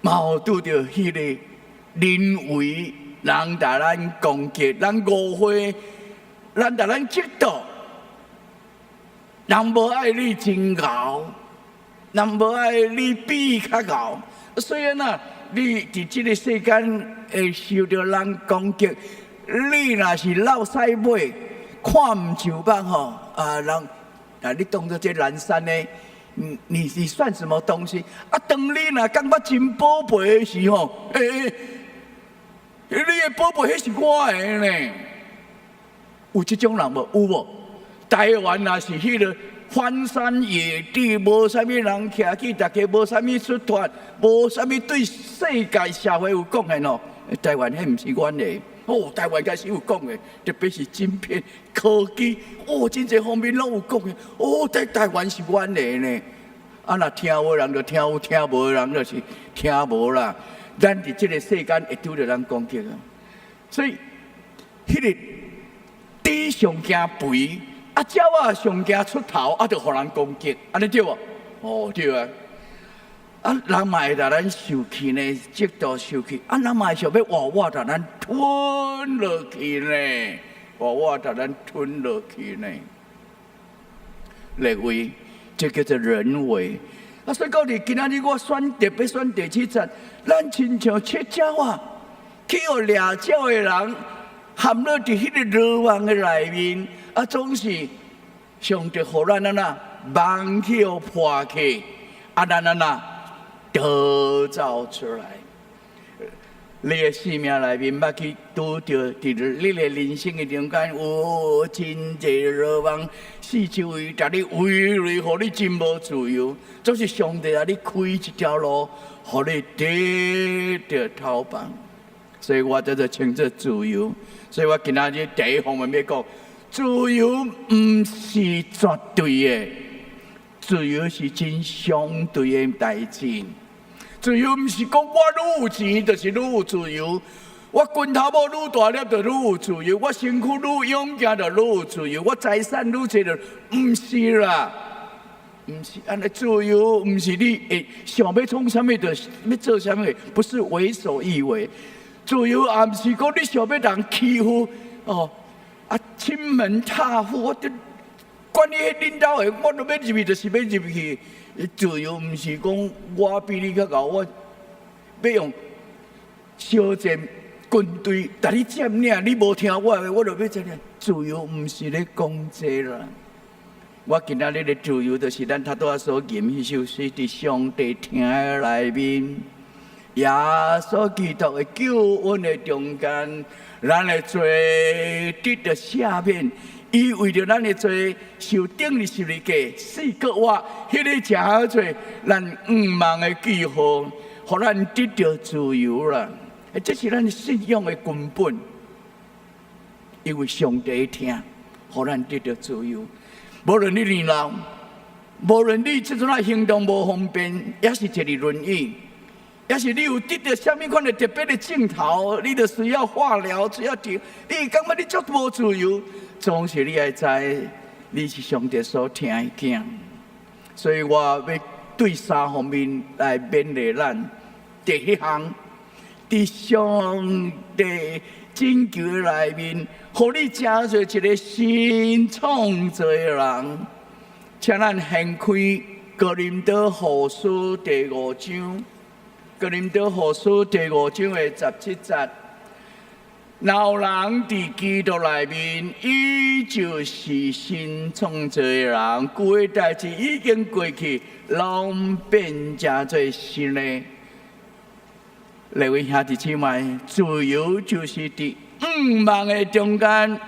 嘛有拄著彼個人為人共咱攻擊，人誤會，人共咱嫉妒，人無愛你真𠢕，人無愛你比伊較𠢕，所以啊，你佇這个世間會受著人攻擊，你若是落屎尾，看毋上目吼，啊人啊你當做這懶散的，你算什麼東西？啊，當你若感覺真寶貝的時候，欸欸，你的寶貝彼是我的呢？有這種人無？有無？台灣若是彼个荒山野地，無啥物人徛起，大家無啥物出脫，無啥物對世界社會有貢獻哦。台灣彼毋是阮的，哦，台灣開始有貢獻，特別是晶片科技，哦，真濟方面攏有貢獻。哦，這台灣是阮的呢。啊，若聽有的人就聽有，聽無的人就是聽無啦。咱佇這个世間會拄著人攻擊啊，所以彼个豬上驚肥，啊，鳥仔上驚出頭，啊，就予人攻擊，按呢對無？哦，對啊。啊，人嘛會共咱受氣呢，嫉妒受氣，啊，人嘛會想欲活活共咱吞落去呢，活活共咱吞落去呢。列位，這叫做人為。啊，所以講佇今仔日我選特別選第七節，咱親像七鳥仔，去予掠鳥的人陷落佇彼个羅網的內面，啊，總是上帝予咱按怎網去予破去，啊，咱按怎逃走出來。你的生命內面捌去拄著佇你的人生的中間有真濟羅網，四周圍共你圍圍，予你真無自由。總是上帝共你開一條路，予你得著透放。所以我這就稱做自由。所以我今仔日第一方面欲講，自由毋是絕對的，自由是真相對的代誌。自由毋是講我愈有錢就是愈有自由，我拳頭某愈大粒就愈有自由，我身軀愈勇健就愈有自由，我財產愈濟就毋是啦，毋是按呢。自由毋是你會想欲創啥物就欲做啥物，不是為所欲為。自由也毋是講你想欲人欺負哦，啊，侵門踏戶，我就管你彼恁兜的，我都欲入去就是欲入去。自由毋是講我比你較𠢕，我欲用小戰軍隊共你佔領，你無聽我的，我就欲佔領。自由毋是咧講這啦。我今仔日的自由，就是咱頭拄仔所吟彼首詩，佇上帝殿的內面，耶穌基督的救恩的中間，咱的罪得著赦免。伊為著咱的罪受釘佇十字架，死閣活，彼个才叫做咱向望的記號，予咱得著自由啦。這是咱信仰的根本，因為上帝疼，予咱得著自由。無論你年老，無論你這陣仔行動無方便，抑是坐佇輪椅，抑是你有得著啥物款的特別的症頭，你著需要化療，需要治，你感覺你足無自由，總是你愛知，你是上帝所疼的囝。所以我欲對三方面來勉勵咱。第一項，佇上帝拯救的內面，予你成做一个新創造的人。請咱掀開哥林多後書第五章，哥林多後書第五章的17節。若有人佇基督內面，伊就是新創造的人，舊的代誌已經過去，攏變成做新的。各位兄弟姊妹，自由就是佇向望的中間，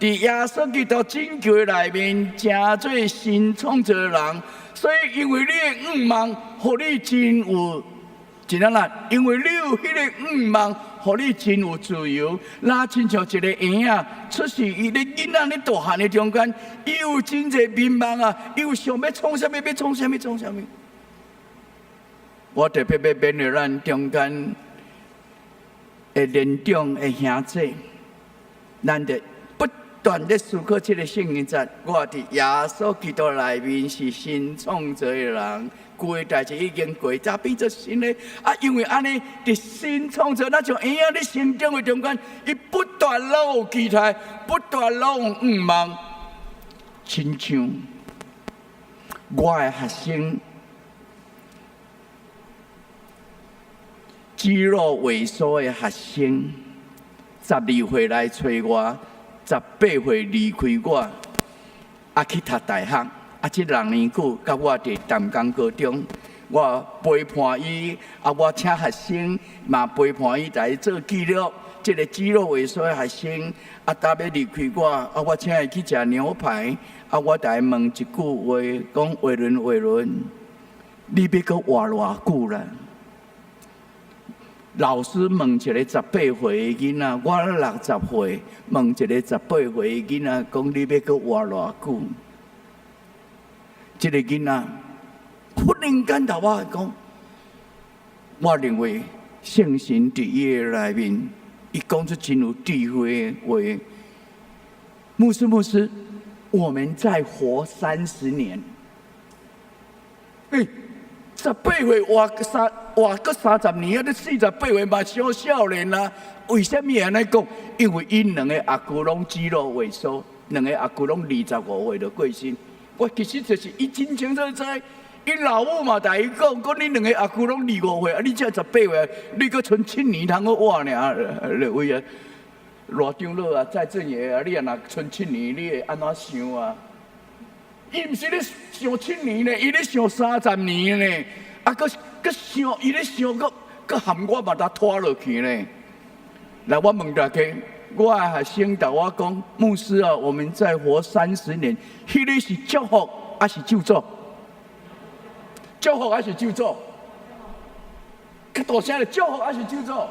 佇耶穌基督拯救的內面，成做新創造的人。所以，因為你的向望，予你真有真啊啦，因為你有彼个向望，予你真有自由。若親像一个嬰仔出世，伊咧囡仔咧大漢的中間，伊有真濟迷茫啊，伊有想欲創啥物，欲創啥物，創啥物。我特別欲勉勵咱中間的年長的兄弟，咱著不斷咧思考這个聖經節。我佇耶穌基督內面是新創造的人，舊的代誌已經過，才變做新的。啊，因為按呢，佇新創造，咱像嬰仔咧成長的中間，伊不斷攏有期待，不斷攏有向望，親像我的學生。肌肉萎縮的學生，12歲來揣我，18歲離開我，啊去讀大學，啊這6年久，佮我佇淡江高中，我陪伴伊，啊我請學生嘛陪伴伊來做記錄。這个肌肉萎縮的學生，啊，逐欲離開我，啊我請伊去食牛排，啊我共伊問一句話，講偉倫偉倫，你欲閣活偌久啦？老師問一个18歲的囡仔，我60歲，問一个18歲的囡仔，講你欲閣活偌久？這个囡仔忽然間共我講，我認為聖神佇伊的內面，伊講出真有智慧的話。牧師，牧師，我們再活30年。欸，18歲活閣30年，啊！你48歲嘛傷少年啊？為啥物按呢講？因為𪜶兩个阿舅攏肌肉萎縮，兩个阿舅攏25歲就過身。我其實就是伊真清楚知，𪜶老母嘛共伊講，講你兩个阿舅攏25歲，啊你才18歲，你閣賰7年通閣活爾，列位啊，賴長老啊，蔡正爺啊，你若賰七年，你會按怎想啊？伊毋是咧想七年呢，伊咧想30年呢。啊，閣閣想，伊咧想，閣閣含我嘛，共拖落去呢。來，我問大家，我的學生共我講，牧師啊，我們再活30年，彼个是祝福抑是咒詛？祝福抑是咒詛？較大聲咧，祝福抑是咒詛？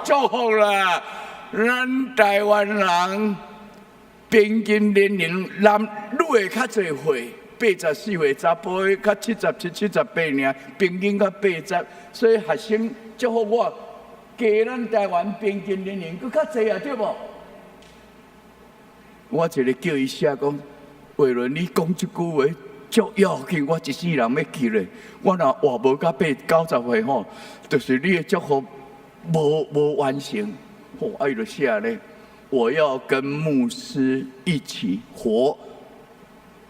祝福啦！咱台灣人平均年齡男女的較濟歲。84歲查埔的較77、78爾，平均較80，所以學生祝福我，加咱台灣平均年齡閣較濟啊，對無？我一个叫伊寫講，偉倫，你講這句話足要緊，我一世人欲記咧。我若活無到八90歲吼，就是你的祝福無完成。吼，啊伊就寫咧，我要跟牧師一起活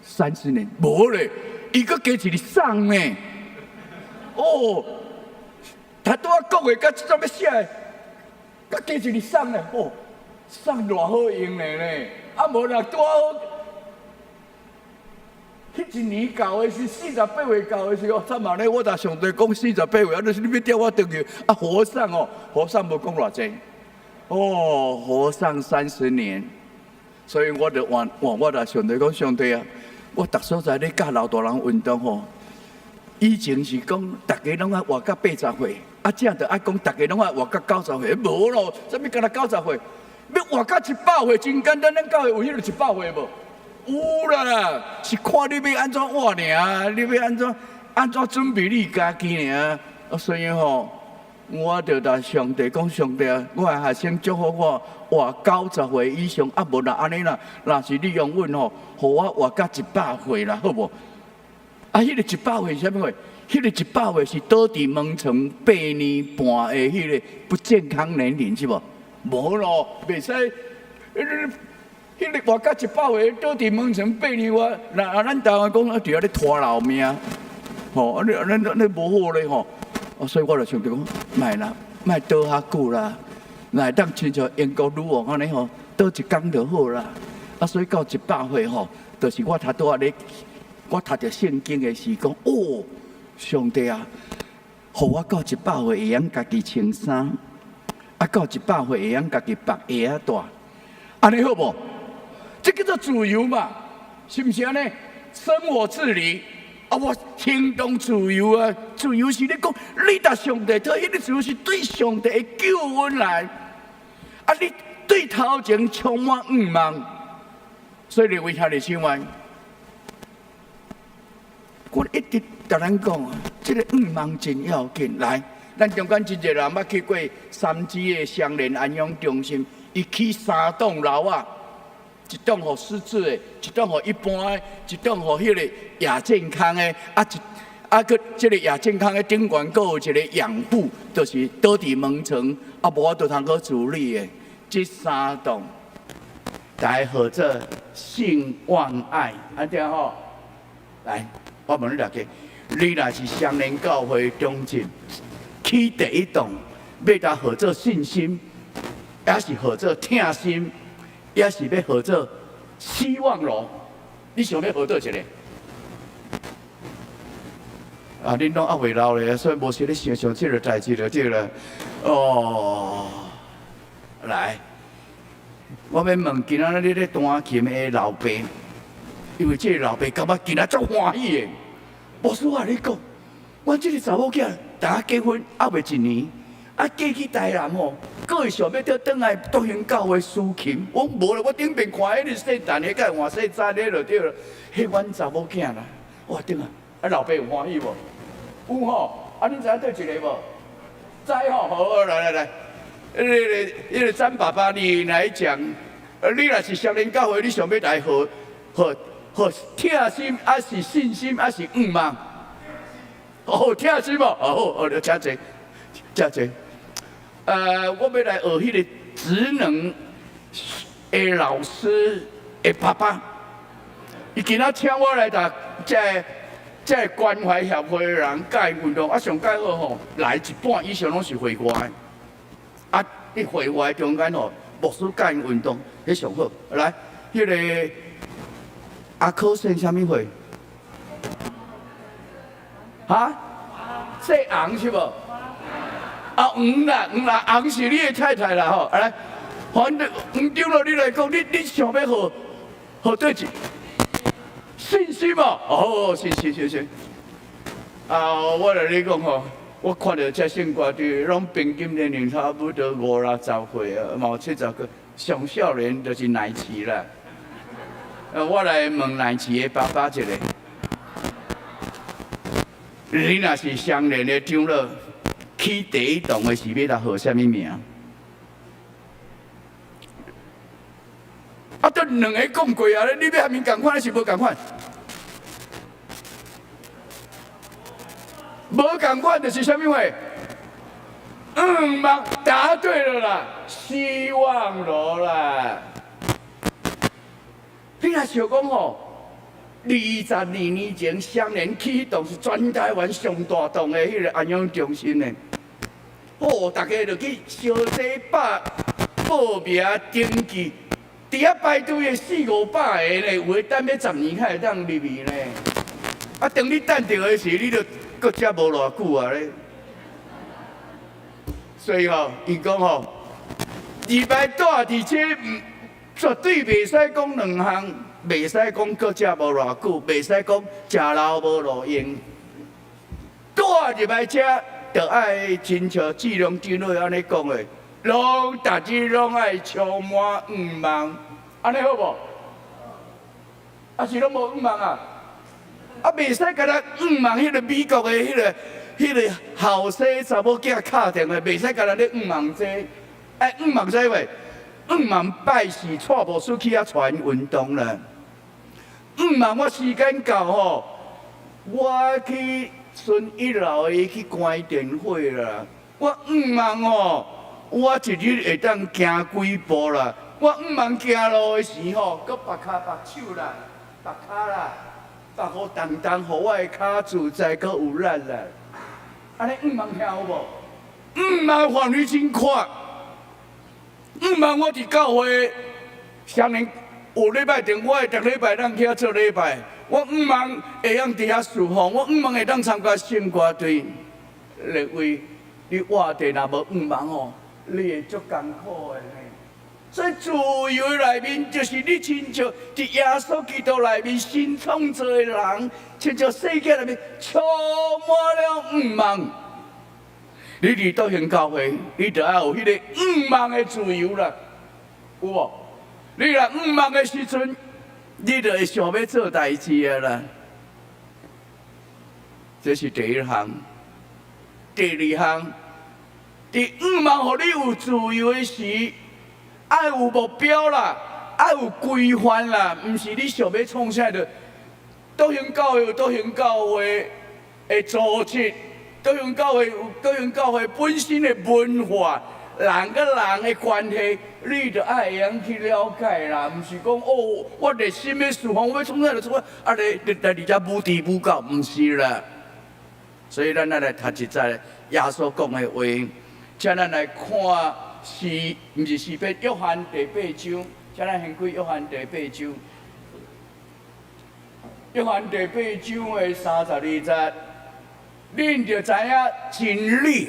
30年，無咧，伊閣加一个送呢。哦，他拄仔講的，佮這陣欲寫的，閣加一个送呢。哦，送偌好用的呢。啊，無若拄好，彼一年到的是四十八歲到的時候，慘啊咧！我共上帝講四十八歲，啊，你欲叫我轉去啊？和尚哦，和尚無講偌濟，哦，和尚30年，所以我就換換我共上帝講，上帝啊，我逐所在咧教老大人運動吼，以前是講逐家攏愛活到80歲，啊，這就愛講逐家攏愛活到90歲，無咯，啥物干焦90歲？欲活到100歲真簡單，咱教會有彼个100歲無？有啦，是看你欲按怎活爾，你欲按怎按怎準備你家己爾。啊，所以吼，我就共上帝講，上帝啊，我的學生祝福我活90歲以上，啊無若按呢啦，若是你容允吼，予我活到一百歲啦，好無？啊，彼個一百歲是啥物歲？彼個一百歲是倒佇門床8年半的彼個不健康年齡是無？無咯，袂使。彼個活到一百歲，倒佇門床八年外，那啊，咱台灣講啊，佇遐咧拖老命，吼，啊你咱咱無好咧吼，啊，所以我就想著講，莫啦，莫倒較久啦，若會當親像英國女王按呢吼，倒一工就好啦。啊，所以到一百歲吼，就是我頭拄仔咧，我讀著聖經的時講，哦，上帝啊，予我到一百歲會曉家己穿衫，啊，到一百歲會曉家己縛鞋仔帶，按呢好無？這叫做自由嘛，是毋是按呢？生活自理啊，我行動自由啊，自由是咧講，你共上帝討，彼個自由是對上帝的救恩來，啊，你對頭前充滿向望，所以你為兄弟姊妹，我一直共咱講啊，這个向望真要緊。來，咱中間真濟人捌去過三芝的雙連安養中心，伊起三棟樓仔。一棟予失智的，一棟予一般的，一棟予彼个亞健康的，啊一啊閣這个亞健康的頂懸閣有一个養護，就是倒佇門床，啊無法度通閣自理的，這三棟，來號做信望愛，啊對吼，來，我問你大家，你若是雙連教會中正，起第一棟，欲來號做信心，抑是號做疼心？抑是欲號做希望樓，你想欲號佗一个？啊，恁攏猶未老咧，所以無時咧想想這个代誌就對了。哦，來，我欲問今仔日你咧彈琴的老爸，因為這个老爸感覺今仔足歡喜的。牧師我共你講，阮這个查某囝共我結婚猶未一年。啊，嫁去台南吼，閣會想欲倒轉來復興教會司琴。我無啦，我頂邊看彼个聖誕，彼個換聖誕彼就對了。彼阮查某囝啦，我頂啊，啊老爸有歡喜無？有吼，啊恁知影佗一个無？知吼，好，來來來，彼个詹爸爸你來講，你若是雙連教會，你想欲來號號號疼心，抑是信心，抑是向望？哦，疼心無？哦，好，請坐，請坐。我欲來學彼个職能的老師的爸爸，伊今仔請我來共這个這个關懷協會的人教𪜶運動，啊上蓋好吼，來一半以上攏是會外的，啊，佇會外中間吼，牧師教𪜶運動，彼上好。來，彼个阿科姓啥物會？哈？姓洪是無？啊，黃啦，黃啦，洪是你的太太啦吼。來，反正黃長老你來講，你想欲號號佗一信心無？哦，是是是是。啊，我來你講吼，我看著這聖歌隊攏平均年齡差不多五六十歲啊，嘛有70個，上少年就是奶琪啦。我來問奶琪的爸爸一个，你若是雙連的長老，起第一棟的是欲來號啥物名？啊，都兩个講過啊，你欲共𪜶仝款，抑是無仝款？無仝款就是啥物話？向望，答對了啦，希望樓啦。你若想講吼，22年前雙連起彼棟是全台灣上大棟的彼个安養中心呢。哦，逐家就去小姐百報名登記，佇遐排隊的四五百个呢，有的等欲10年才會當入去呢。啊，當你等著的時，你就閣食無偌久啊咧。所以吼，伊講吼，入來蹛佇這，絕對袂使講兩項，袂使講閣食無偌久，袂使講食老無路用。蹛入來遮，就愛親像志良長老按呢講的，攏逐日攏愛充滿向望，按呢好無？抑是攏無向望啊？啊，袂使干焦向望彼個美國的彼個後生查某囝敲電話，袂使干焦咧向望這個，愛向望啥話？向望拜四蔡牧師去遐傳運動啦。向望我時間到吼，我去孫一老伊去關電火啦。我向望吼，我一日會當行幾步啦。我向望行路的時吼，閣縛跤縛手啦，縛跤啦，縛予重重，予我的跤自在，閣有力啦。按呢向望聽有無？向望範圍真闊。向望我佇教會，雙年有禮拜定，我會逐禮拜當去遐做禮拜。我向望會曉佇遐侍奉，我向望會當參加聖歌隊。列位，你活著若無向望吼，你會足艱苦的呢。所以自由的內面，就是你親像佇耶穌基督內面新創造的人，親像世界內面充滿了向望。你佇道興教會，你就愛有彼個向望的自由啦，有無？你若向望的時陣，你就會想欲做代誌啊啦。這是第一項，第二項，佇向望予你有自由的時，愛有目標啦，愛有規範啦，毋是你想欲創啥就。道興教會有道興教會的組織，道興教會有道興教會本身的文化，人佮人的關係，你著愛會曉去了解啦，毋是講哦，我熱心欲侍奉，我欲創啥就創啥，啊咧，你來佇遮舞豬舞狗，毋是啦。所以咱愛來讀一節耶穌講的話，請咱來看詩，毋是詩篇，約翰第八章，請咱掀開約翰第八章。約翰第八章的32節，恁就知影真理。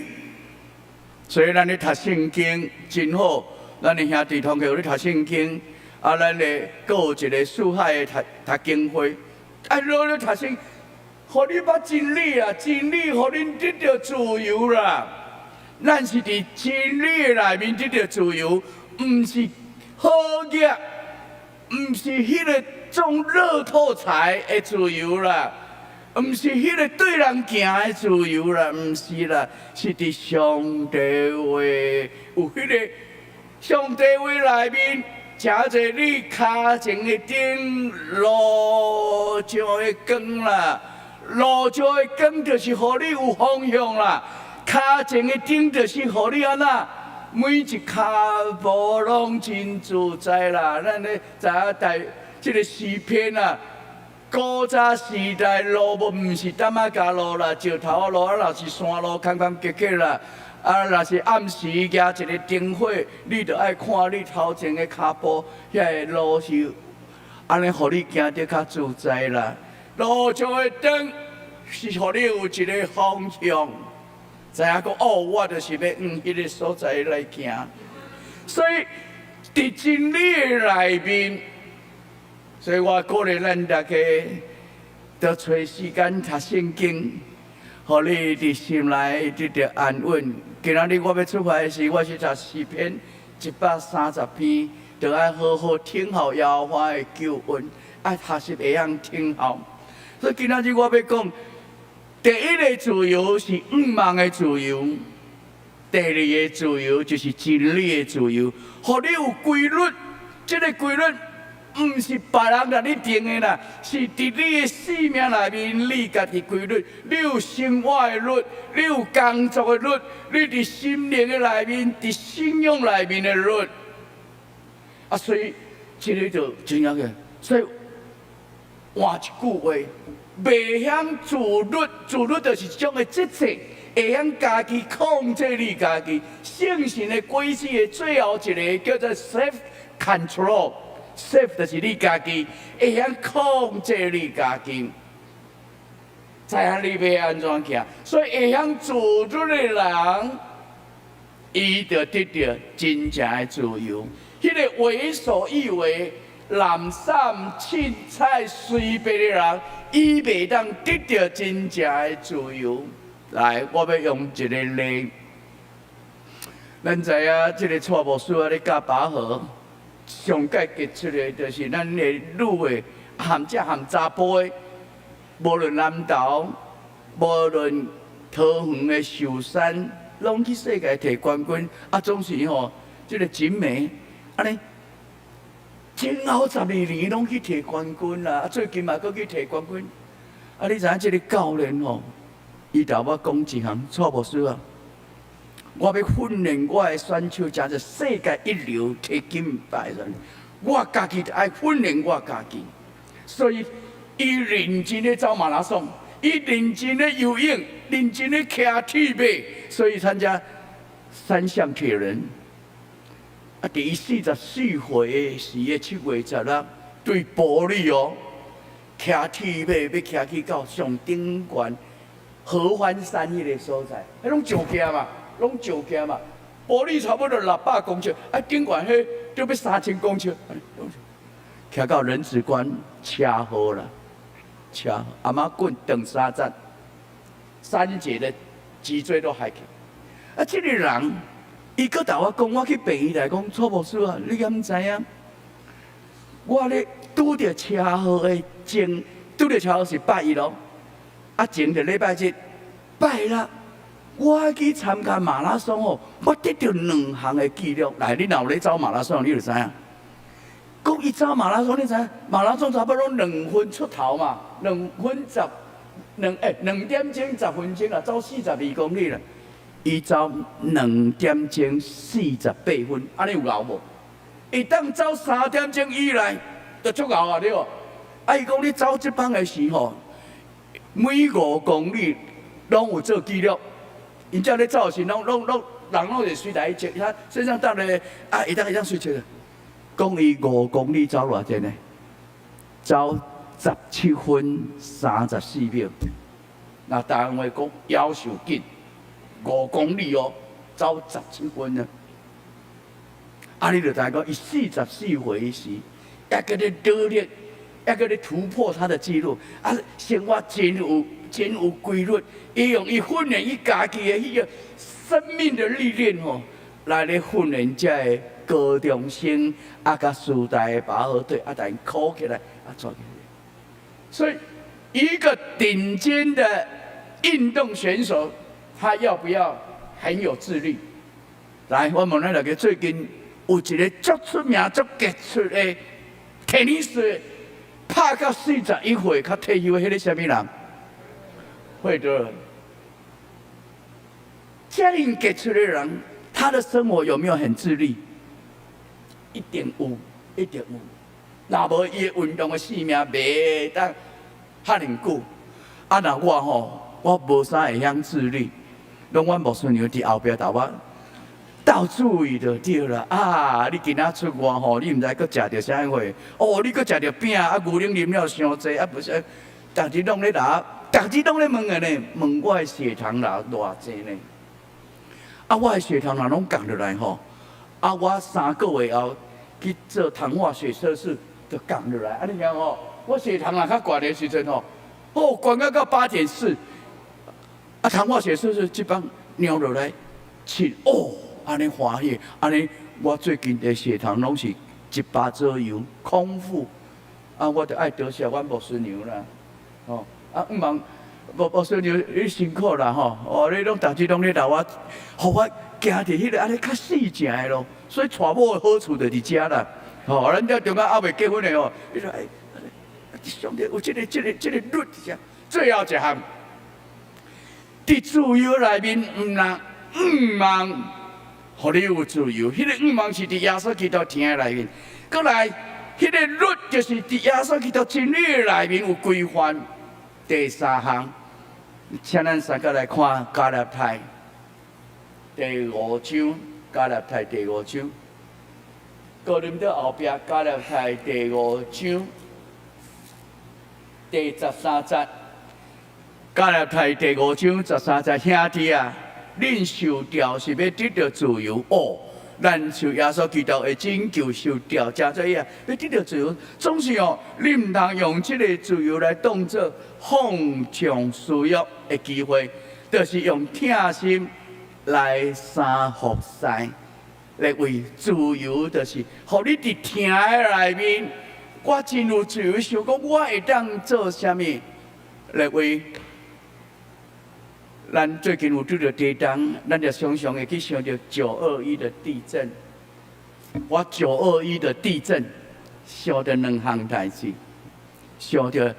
所以咱咧讀聖經真好，咱的兄弟同學有咧讀聖經，啊，咱咧閣有一個四海的讀讀經會，啊，攏咧讀聖，予你捌真理啊，真理予恁得著自由啦。咱是佇真理的內面得著自由，毋是好額，毋是彼個中樂透彩的自由啦，毋是彼個對人行的自由啦，毋是啦，是佇上帝話有彼個上帝話內面，誠濟你跤前的燈，路上的光啦，路上的光就是予你有方向啦，跤前的燈就是予你按怎？每一跤步攏真自在啦，咱咧知影台這个詩篇啊，古早時代路無毋是擔仔膠路啦，石頭路啊，若是山路坎坎坷坷啦，啊，若是暗時舉一个燈火，你著愛看你頭前的跤步，遐个路是按呢，予你行得較自在啦。路上的燈是予你有一个方向。知影講哦，我就是欲往彼个所在來行。所以佇真理的內面，所以我鼓勵咱大家，著揣時間讀聖經，予你佇心內得著安穩。今仔日我欲出發的時，我是讀詩篇130篇，著愛好好聽候耶和華的救恩，愛學習會曉聽候。所以今仔日我欲講，第一个自由是向望的自由，第二个自由就是真理的自由，予你有規律。這个規律毋是別人共你定的啦，是佇你的生命內面，你家己規律。你有生活的律，你有工作的律，你佇心靈的內面，佇信仰內面的律。啊，所以這个就真正个，所以換一句話，袂曉自律，自律就是一種的節制，會曉家己控制你家己。聖神的果子的最後一个叫做 self control，self 就是你家己，會曉控制你家己。知影你欲按怎行。所以會曉自律的人，伊就得著真正的自由。彼個為所欲為、濫散凊彩隨便的人，伊袂當得著真正的自由。來，我欲用一个例。咱知影，這个蔡牧師啊，咧教拔河，上蓋傑出的，就是咱的女的，含這含查埔的，無論南投，無論桃園的壽山，攏去世界提冠軍。啊，總是吼，這個錦梅，按呢，前後12年攏去提冠軍啦。啊，最近嘛，閣去提冠軍。啊，你知影這个教練吼，伊共我講一項，蔡牧師啊，我欲訓練我的選手，成做世界一流提金牌的，我家己愛訓練我家己，所以伊認真咧走馬拉松，伊認真咧游泳，認真咧騎鐵馬，所以參加三項鐵人。啊，佇伊44歲的時的7月16，對埔里哦，騎鐵馬欲騎去到上頂懸合歡山彼個所在，彼攏石崎嘛。攏石崎嘛，埔里差不多600公尺，啊，頂懸彼就欲3000公尺，騎到人子關車禍啦，車禍，阿媽滾斷三節，三節的脊椎都害去。啊，這个人，伊閣共我講，我去病院來講，蔡牧師啊，你敢知影？我咧拄著車禍的前，拄著車禍是拜一咯，啊前就禮拜日，拜六。我去參加馬拉松哦，我得著兩項的紀錄。來，你若有咧跑馬拉松，你就知影。講伊跑馬拉松，你知影？馬拉松差不多兩分出頭嘛，兩分十兩欸2點鐘10分鐘啊，走42公里啦。伊走2點鐘48分，按呢有𠢕無？會當走3點鐘以內，就足𠢕啊，對無？啊，伊講你走這班的時候，每5公里攏有做記錄。𪜶遮咧走的時，攏攏攏人攏會隨來測，他身上帶咧啊，會當隨測。講伊5公里走偌濟呢？走17分34秒。那台灣話講夭壽緊，五公里哦，走十七分啊！啊，你就知講，伊44歲時，抑閣咧努力，抑閣咧突破他的紀錄。啊，生活真有規律，伊用伊訓練伊家己的彼個生命的歷練吼，來咧訓練這个高中生啊，佮師大的拔河隊啊，共𪜶考起來啊，做起來。所以，一個頂尖的運動選手，他要不要很有自律？來，我問咱大家，最近有一個足出名、足傑出的テニス，拍到41歲，較退休的彼個啥物人？費德勒。這樣傑出的人，他的生活有沒有很自律？一定有，一定有。若無伊的運動的生命袂當遐爾久。啊，若我吼，我無啥會曉自律，攏阮牧師娘佇後壁共我鬥注意就對啦。啊，你今仔出外吼，你毋知閣食著啥貨？哦，你閣食著餅啊，牛奶啉了傷濟啊，無啥，逐日攏咧來，逐日攏咧問的呢，問我的血糖偌偌濟呢？啊，我的血糖若攏降落來吼，啊，我3個月後去做糖化血測試，就降落來。啊，你聽吼，我血糖若較懸的時陣吼，哦，懸到到8.4，啊，糖化血測試這擺量落來7，哦，按呢歡喜，按呢我最近的血糖攏是100左右，空腹，啊，我就愛多謝阮牧師娘啦，吼，啊，毋茫。牧師娘，你辛苦啦吼！哦，你攏逐日攏咧留我，予我行佇彼个按呢較四正的路，所以娶某的好處就佇遮啦。吼，咱遮中間猶未結婚的吼，你說哎，上帝有這個律佇遮。最後一項，佇自由內面，毋通向望，予你有自由。彼个向望是佇耶穌基督疼的內面。閣來，彼个律就是佇耶穌基督真理的內面有規範。第三項，請咱三個來看加拉太第五章，加拉太第五章，哥林多後壁加拉太第五章第13節，加拉太第五章十三節，兄弟啊，恁受召是欲得著自由哦。咱受耶穌基督的拯救，受召成做伊啊，欲得著自由。總是哦，你毋通用這个自由來當做放縱私欲的機會，就是用疼心來相服侍，來為自由，就是予你佇疼的內面，我真有自由，想講我會當做啥物來為。咱最近有拄著地動，咱就常常會去想著九二一的地震。我九二一的地震想著兩項代誌，想著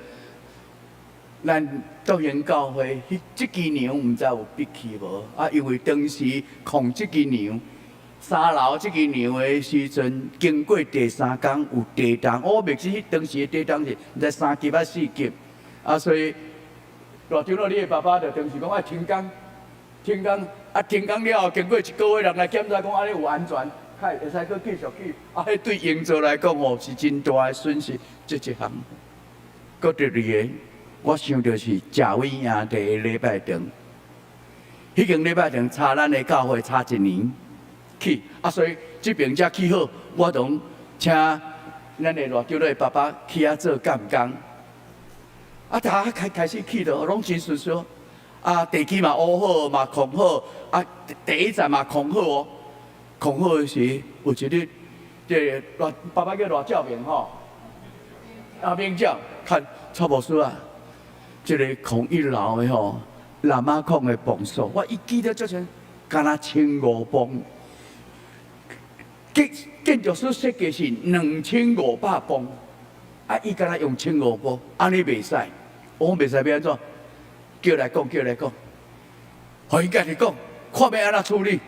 咱德興教會彼這支梁毋知有逼去無？啊，因為當時控這支梁，三樓這支梁的時陣，經過第三工有地動，我袂記當時的地動是毋知三級抑四級，啊，所以。大長老，你的爸爸就當時講愛停工，停工，啊停工了後，經過一個月人來檢查，講按呢有安全，較會使閣繼續去。啊，彼對營造來講吼是真大的損失。這一項，閣第二个，我想著是食尾營地的禮拜堂，彼間禮拜堂差咱的教會差一年起，啊，所以這爿才起好，我當請咱的大長老的爸爸去遐做監工。啊，逐開開始起著，攏真順遂。啊，地基嘛烏好，嘛控好。啊，第一站嘛控好哦。控好時，有一日，這個爸爸叫賴照明吼，啊明照，看蔡牧師啊，這个控一樓的吼，喇嘛孔的磅數，我一記得足清，敢若千五磅。建建築師設計是2500磅，啊，伊敢若用千五磅，按呢袂使。我講袂使欲按怎？叫來講，叫來講，予伊家己講，看欲按怎處理。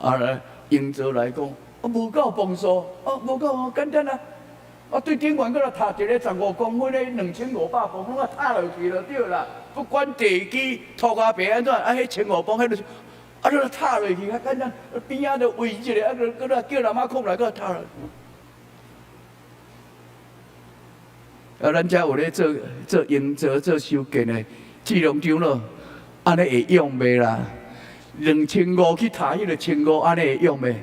啊，來營造來講，啊無夠磅數，啊無夠，簡單啊。啊對頂懸閣來塔一个15公分的2500磅，攏啊塔落去就對啦。不管地基塗鴉皮按怎，啊彼千五磅彼就，啊你塔落去較簡單，邊仔就圍一个，啊閣閣來叫人仔控來閣塔落。啊，咱遮有咧做做營造、做修建的，志龍長老，按呢會用袂啦？2500去塔彼个千五，按呢會用袂？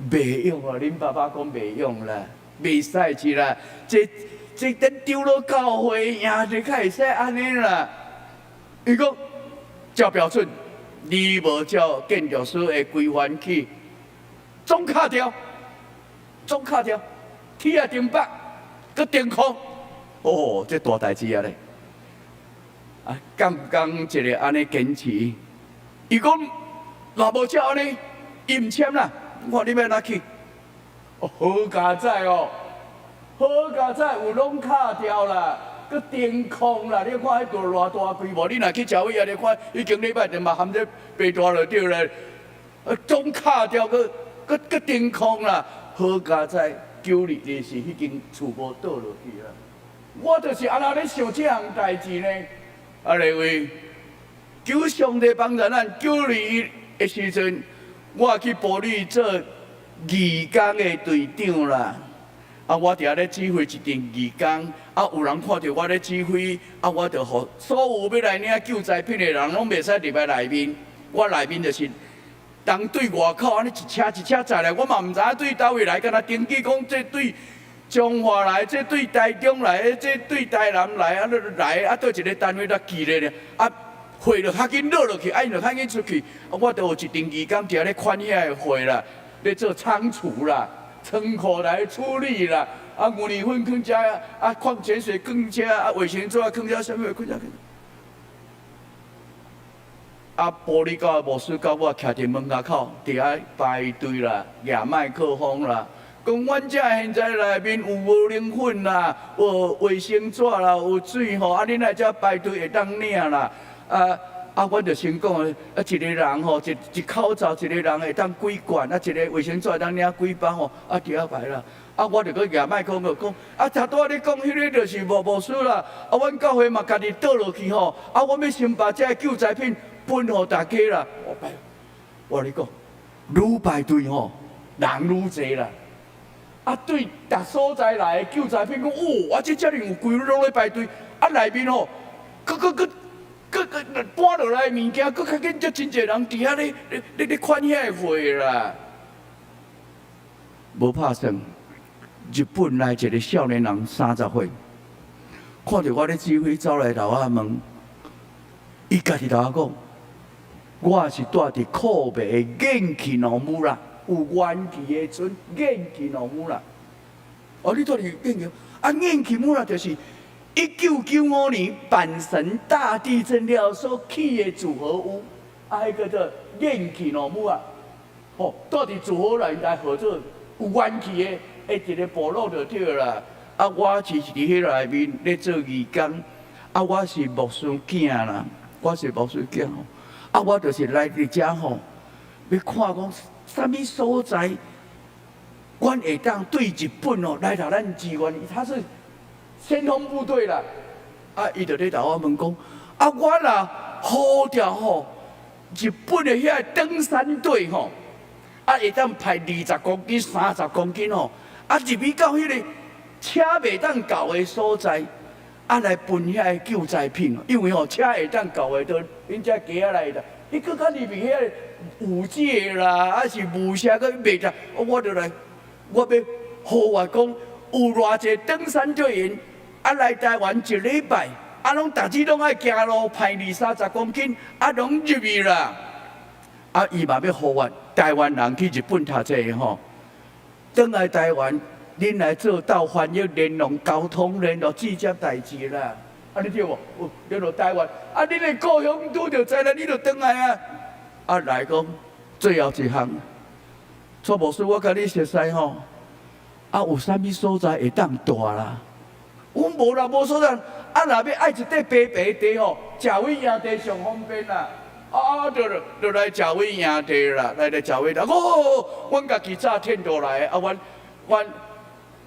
袂用啊！恁爸爸講袂用啦，袂使去啦。這這等長老教會贏就較會使按呢啦。伊講照標準，你無照建築師的規範去，總敲掉，總敲掉，起啊重北，閣重箍。哦，這大代誌啊咧！啊，敢敢一个按呢堅持？伊講若無照按呢，伊毋簽啦。我看你欲按怎去？哦，好佳哉哦，好佳哉，有攏敲掉啦，閣重空啦。你看彼座偌大規模，你若去食尾啊，你看彼間禮拜堂嘛含這白大就對啦。啊，總敲掉，閣閣閣重空啦。好佳哉，九二一時，彼間厝無倒落去啦。我就是按呢咧想這項代誌呢。啊，列位，求上帝幫助咱。九二一的時陣，我去埔里做義工的隊長啦。啊，我佇遐咧指揮一陣義工。啊，有人看著我咧指揮，啊，我就予所有欲來領救災品的人，攏袂使入來內面。我內面就是，人對外口按呢一車一車載來，我嘛毋知影對佗位來，敢若登記講這對彰化來，這對台中來，這對台南來，啊，來啊，佗一个單位來記咧爾，啊，貨就較緊落落去，啊，𪜶就較緊出去，啊，我就有一陣義工佇遐咧看遐个貨啦，咧做倉儲啦，倉庫來處理啦，啊，牛奶粉囥遮，啊，礦泉水囥遮，啊，衛生紙囥遮，啥物囥遮。啊，埔里教的牧師佮我徛佇門口，佇遐排隊啦，舉麥克風啦。講阮遮現在內面有牛奶粉啦，有衛生紙啦，有水吼，啊，恁來遮排隊會當領啦。啊啊，阮就先講啊，一個人吼，一一口罩一個人會當幾罐，啊，一個衛生紙會當領幾包吼，啊，佇遐排啦。啊，我就閣舉麥克風講，啊，頭拄仔你講彼个就是牧牧師啦，啊，阮教會嘛家己倒落去吼，啊，阮欲先把這个救災品分予大家啦。我排，我共你講，愈排隊吼，人愈濟啦。啊，對，逐所在來的救災品講，哦，啊，這遮爾有規攏咧排隊，啊，內面吼，閣閣閣閣閣搬落來物件，閣較緊，才真濟人佇遐咧咧咧咧款遐个貨啦。無拍算，日本來一个少年人30歲，看著我咧指揮，走來頭我問，伊家己頭我講，我是住佇神戸的元氣農姆啦，有元氣的村，元氣農姆啦。哦，你住佇元氣，啊，元氣村就是1995年阪神大地震了所起的組合屋，啊，彼个叫元氣農姆啊，吼，住佇組合內來合作有元氣的，的一个部落就對啦。啊，我是佇彼內面咧做義工，啊，我是牧師囝啦，我是牧師囝吼，啊，我就是來佇遮吼，欲看講啥物所在，阮會當對日本哦來予咱支援，他是先鋒部隊啦。啊，伊就咧頭我問講，啊，我若呼召吼日本的遐登山隊吼，啊，會當派20公斤、30公斤吼，啊，入去到彼个車袂當到的所在，啊，來分遐个救災品，因為吼車會當到的，都恁遮街仔來的，伊閣較入去遐个五界啦，還是霧社閣袂得，我就來，我欲呼籲講，有偌濟登山隊員啊來台灣一禮拜，啊，攏逐日攏愛行路，派二三十公斤，啊，攏入去啦。啊，伊嘛欲呼籲台灣人去日本讀冊的吼，轉來台灣，恁來做鬥翻譯、聯絡交通、聯絡這隻代誌啦。啊，你對無？有聯絡台灣，啊，恁的故鄉拄著災難，你就轉來啊。啊，來講最後一項，蔡牧師，我共你熟似吼，啊，有啥物所在會當蹛啦？阮無啦，無所在。啊，若欲愛一塊白白地吼，食尾營地上方便啦。啊，就就來食尾營地啦，來來食尾。哦，阮家己紮テント來，啊，阮阮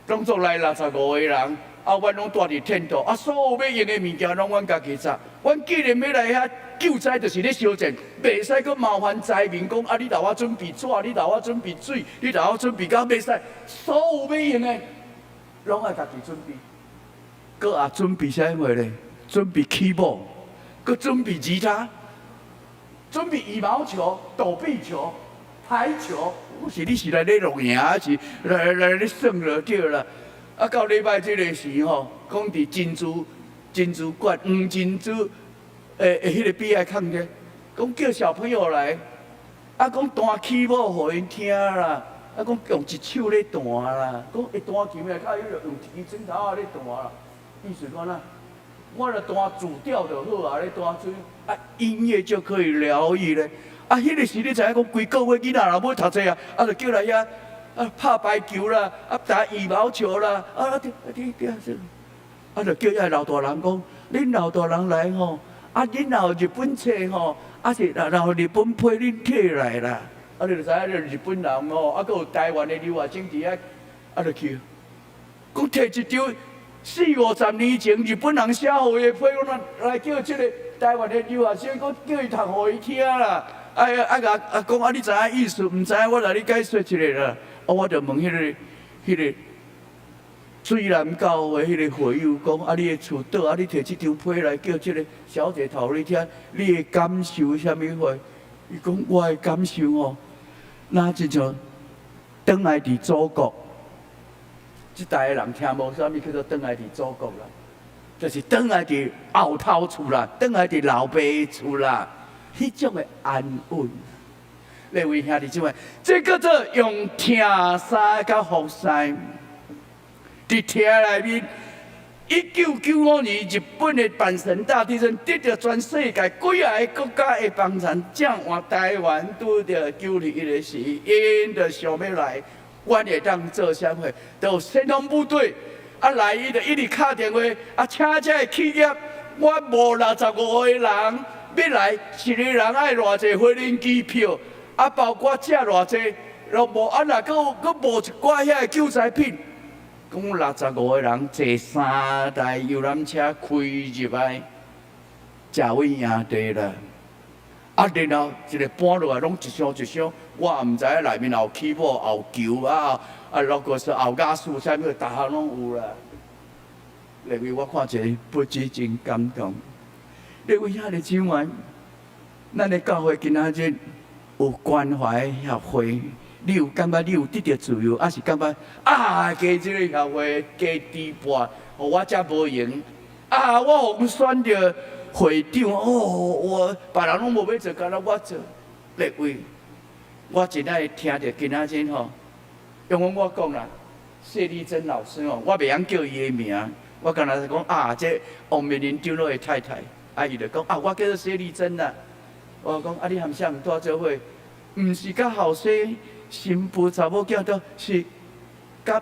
攏總來65個人，啊，阮攏蹛佇テント，啊，所有欲用的物件攏阮家己紮。阮既然欲來遐救災，就是咧相戰，袂使閣麻煩災民講啊，你替我準備紙，你替我準備水，你替我準備到袂使，所有欲用的攏愛家己準備。閣也準備啥物咧？準備起舞，閣準備吉他，準備羽毛球、躲避球、排球。是你是來咧露營，還是來來咧耍就對啦。啊，到禮拜這个時吼，講佇真珠真珠館黃珍珠的彼个比賽空間，講叫小朋友來，啊，講彈起舞予𪜶聽啦，啊，講用一手咧彈啦，講會彈琴的，較彼個用一支指頭仔咧彈啦。意思講啦，我著彈主調就好啊，咧彈主啊，音樂就可以療癒咧。啊，彼个時你知影講，規個月囡仔若欲讀冊啊，啊，就叫來遐啊拍排球啦，啊打羽毛球啦，啊對對對啊，啊就叫遐老大人講，恁老大人來吼，啊恁若有日本冊吼，啊是若有日本批恁摕來啦。啊，你就知影日本人吼，啊，閣有台灣的留學生佇遐，啊就去，講摕一張四五十年前日本人寫予伊的批，講來叫這個台灣的留學生，閣叫伊讀予伊聽啦。啊啊共啊講啊，你知影意思？毋知影，我來你解說一下啦。啊，我就問彼个水南教會彼个會友講，啊，你的厝倒，啊，你摕這張批來叫這個小姐讀予你聽，你的感受啥物話？伊講我的感受吼，若親像轉來佇祖國，這代的人聽無啥物叫做轉來佇祖國啦，就是轉來佇後頭厝啦，轉來佇老爸厝啦，彼種的安穩。各位兄弟姊妹，這叫做用疼惜佮服侍。佇疼內面，1995年日本的阪神大地震，得著全世界幾仔个國家的幫助，正換台灣拄著9·21的時，𪜶就想欲來，阮會當做啥貨？就先鋒部隊啊來，伊就一直敲電話，啊請這个企業，我無65個人欲來，一个人愛偌濟飛輪機票，啊包括食偌濟，攏無啊，若閣閣無一寡遐个救災品。講65個人坐三台遊覽車開入來，食尾營地啦。啊，然後一个搬落來，攏一箱一箱，我也毋知影內面有起舞、有球啊，啊，落個是有瓦斯，啥物，逐項攏有啦。內面我看一个不止真感動。各位兄弟姊妹，咱的教會今仔日有關懷協會，你有感覺你有得著自由，抑是感覺啊？加這個協會加豬撥，予我遮無閒啊！我予選著會長，哦，我別人攏無欲做，干焦我做。各位，我真愛聽著今仔日吼，用我講啦，謝麗珍老師吼，我袂曉叫伊的名，我干焦是講啊，這王明林長老的太太，啊，伊就講啊，我叫做謝麗珍啦。我講啊，你含啥人蹛做伙？毋是佮後生新婦查某囝蹛，是佮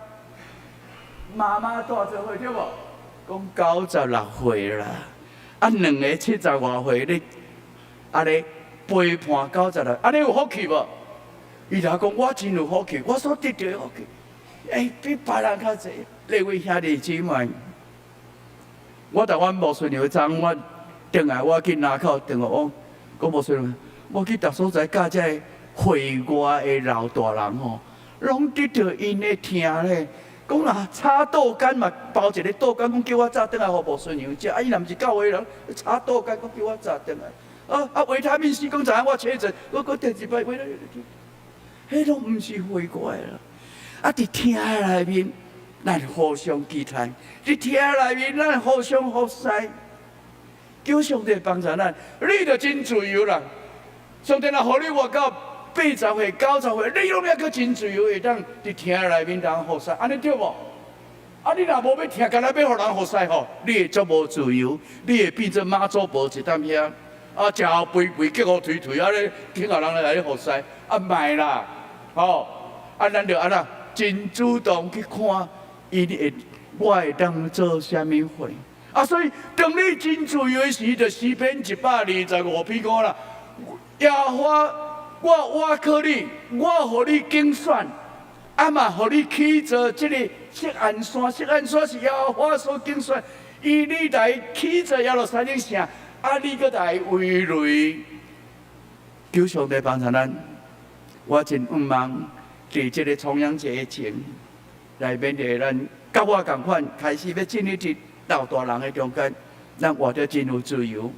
媽媽蹛做伙對無？講96歲啦，啊，兩个70外歲咧，啊咧陪伴96，啊，你有福氣無？伊就講我真有福氣，我所得著的福氣，欸，比別人較濟。各位兄弟姊妹，我台灣無順有昨我轉來我去林口轉來我講無順，我去逐所在佮這个會外的老大人吼，攏得著𪜶的疼咧。講啊，炒豆干嘛，包一个豆干，講叫我早轉來予無順娘食。啊，伊若毋是教會人，炒豆干，閣叫我早轉來。啊啊，維他命 C 講知影我確診，我閣訂一擺維他命 C。彼攏毋是會外啦。啊，佇疼的內面，咱互相期待；佇疼的內面，咱互相服侍。求上帝幫助咱，你就真自由啦。上帝若予你活到80歲、90歲，你攏猶閣真自由，會當佇疼內面人服侍，按呢對無？啊，你若無欲疼，干焦欲予人服侍吼，你會足無自由，你會變做媽祖婆一點遐，啊，食予肥肥，結予頹頹，啊咧，聽予人來來服侍，啊，莫啦，吼，啊，咱就按怎，真主動去看，伊會，我會當做啥物貨？啊，所以當你真自由的時，就詩篇125篇講啦，耶和華，我倚靠你，我予你揀選，啊嘛，予你起做這个錫安山，錫安山是耶和華所揀選，以你來起做耶路撒冷城，啊，你閣來圍壘，求上帝幫助咱。我真向望，佇這个重陽節前，來勉勵咱，佮我仝款，開始欲進入佇老大人的中間，咱活得真有自由，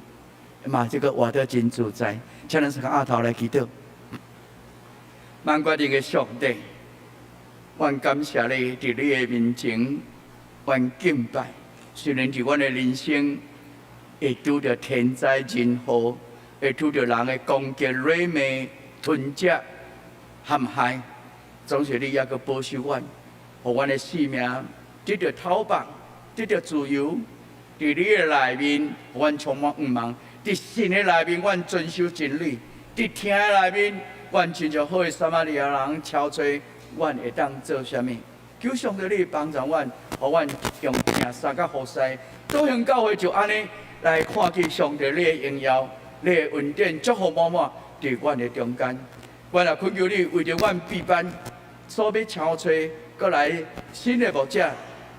嘛這个活得真自在。請咱三個阿頭來祈禱。萬國的上帝，阮感謝你，佇你的面前，阮敬拜。雖然佇阮的人生會拄著天災人禍，會拄著人的攻擊、詈罵、吞食、陷害，總是你猶閣保守阮，予阮的性命得著透放，得著自由。佇你的內面，予阮充滿向望；佇信的內面，阮遵守真理；佇疼的內面，阮親像好的撒瑪利亞人，敲揣阮會當做啥物？求上帝你幫助阮，予阮用疼相佮服侍。道興教會就按呢來看見上帝你的榮耀、你的恩典，祝福滿滿佇阮的中間。阮也懇求你為著阮畢班所欲請揣閣來新的牧者，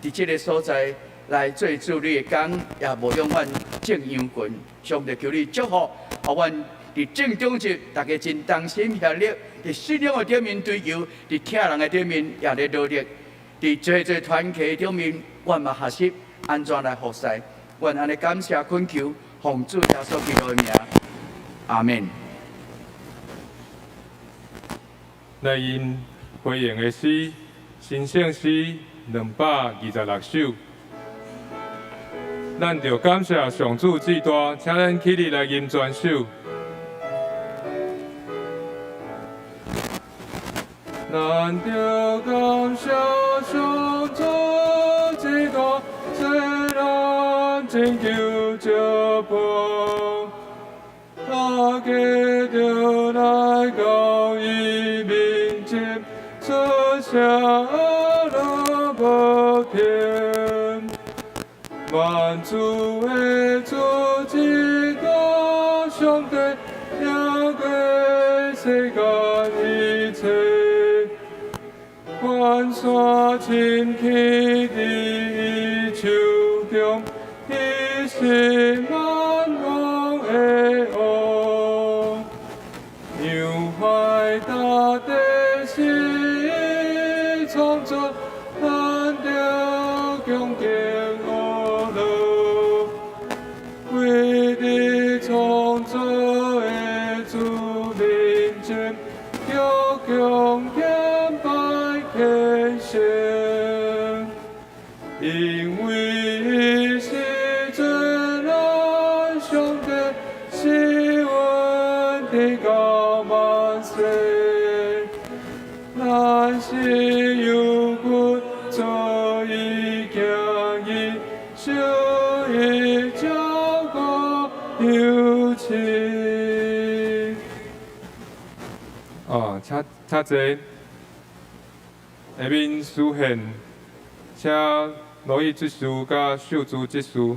佇這个所在來做主你的工，也牧養阮眾羊群。上帝求你祝福，予阮佇正中日，大家真同心協力，佇信仰的頂面追求，佇疼人的頂面也咧努力，佇濟濟團契頂面，阮嘛學習按怎來服侍。阮按呢感謝懇求，奉主耶穌基督的名，阿門。來吟回應的詩，神聖詩226首。咱著感謝上主至大，請咱起立來吟全首。咱著感謝上主至大，賜咱拯救食飯。他繼著來到伊面前，出聲樂無停。萬主的主至大上帝，贏過世間一切。萬山親去佇伊手中，伊是萬王的王。洋海大地是伊創造，咱著恭敬阿樂。為佇面前，鞠躬敬拜虔诚，因為伊是全能上帝，施恩直到萬世。咱是有骨做伊行義，受伊照顧有情。哦，請請坐。下面司獻，請羅伊執事佮秀珠執事。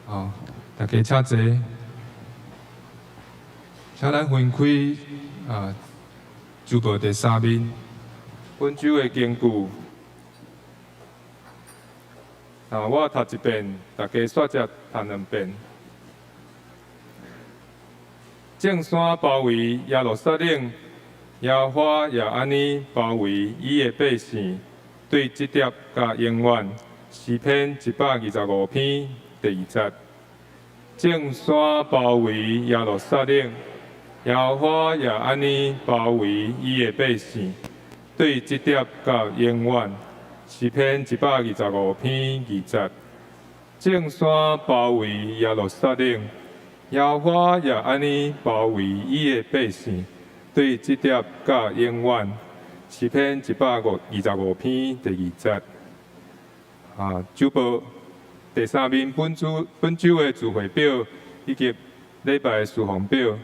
好，大家請坐。請咱分開啊，周報第三面，本周的根據。啊，我讀一遍，大家煞接讀兩遍。眾山包圍耶路撒冷，耶和華也按呢包圍伊的百姓，對這粒到永遠。詩篇125篇第二節。眾山包圍耶路撒冷，耶和華也按呢包圍伊的百姓，對這粒到永遠。詩篇125篇二節。眾山包圍耶路撒冷，耶和華也按呢包圍伊的百姓，對這粒到永遠。詩篇125篇第二節。啊，周報第三面本周本周的聚會表以及禮拜的事奉表，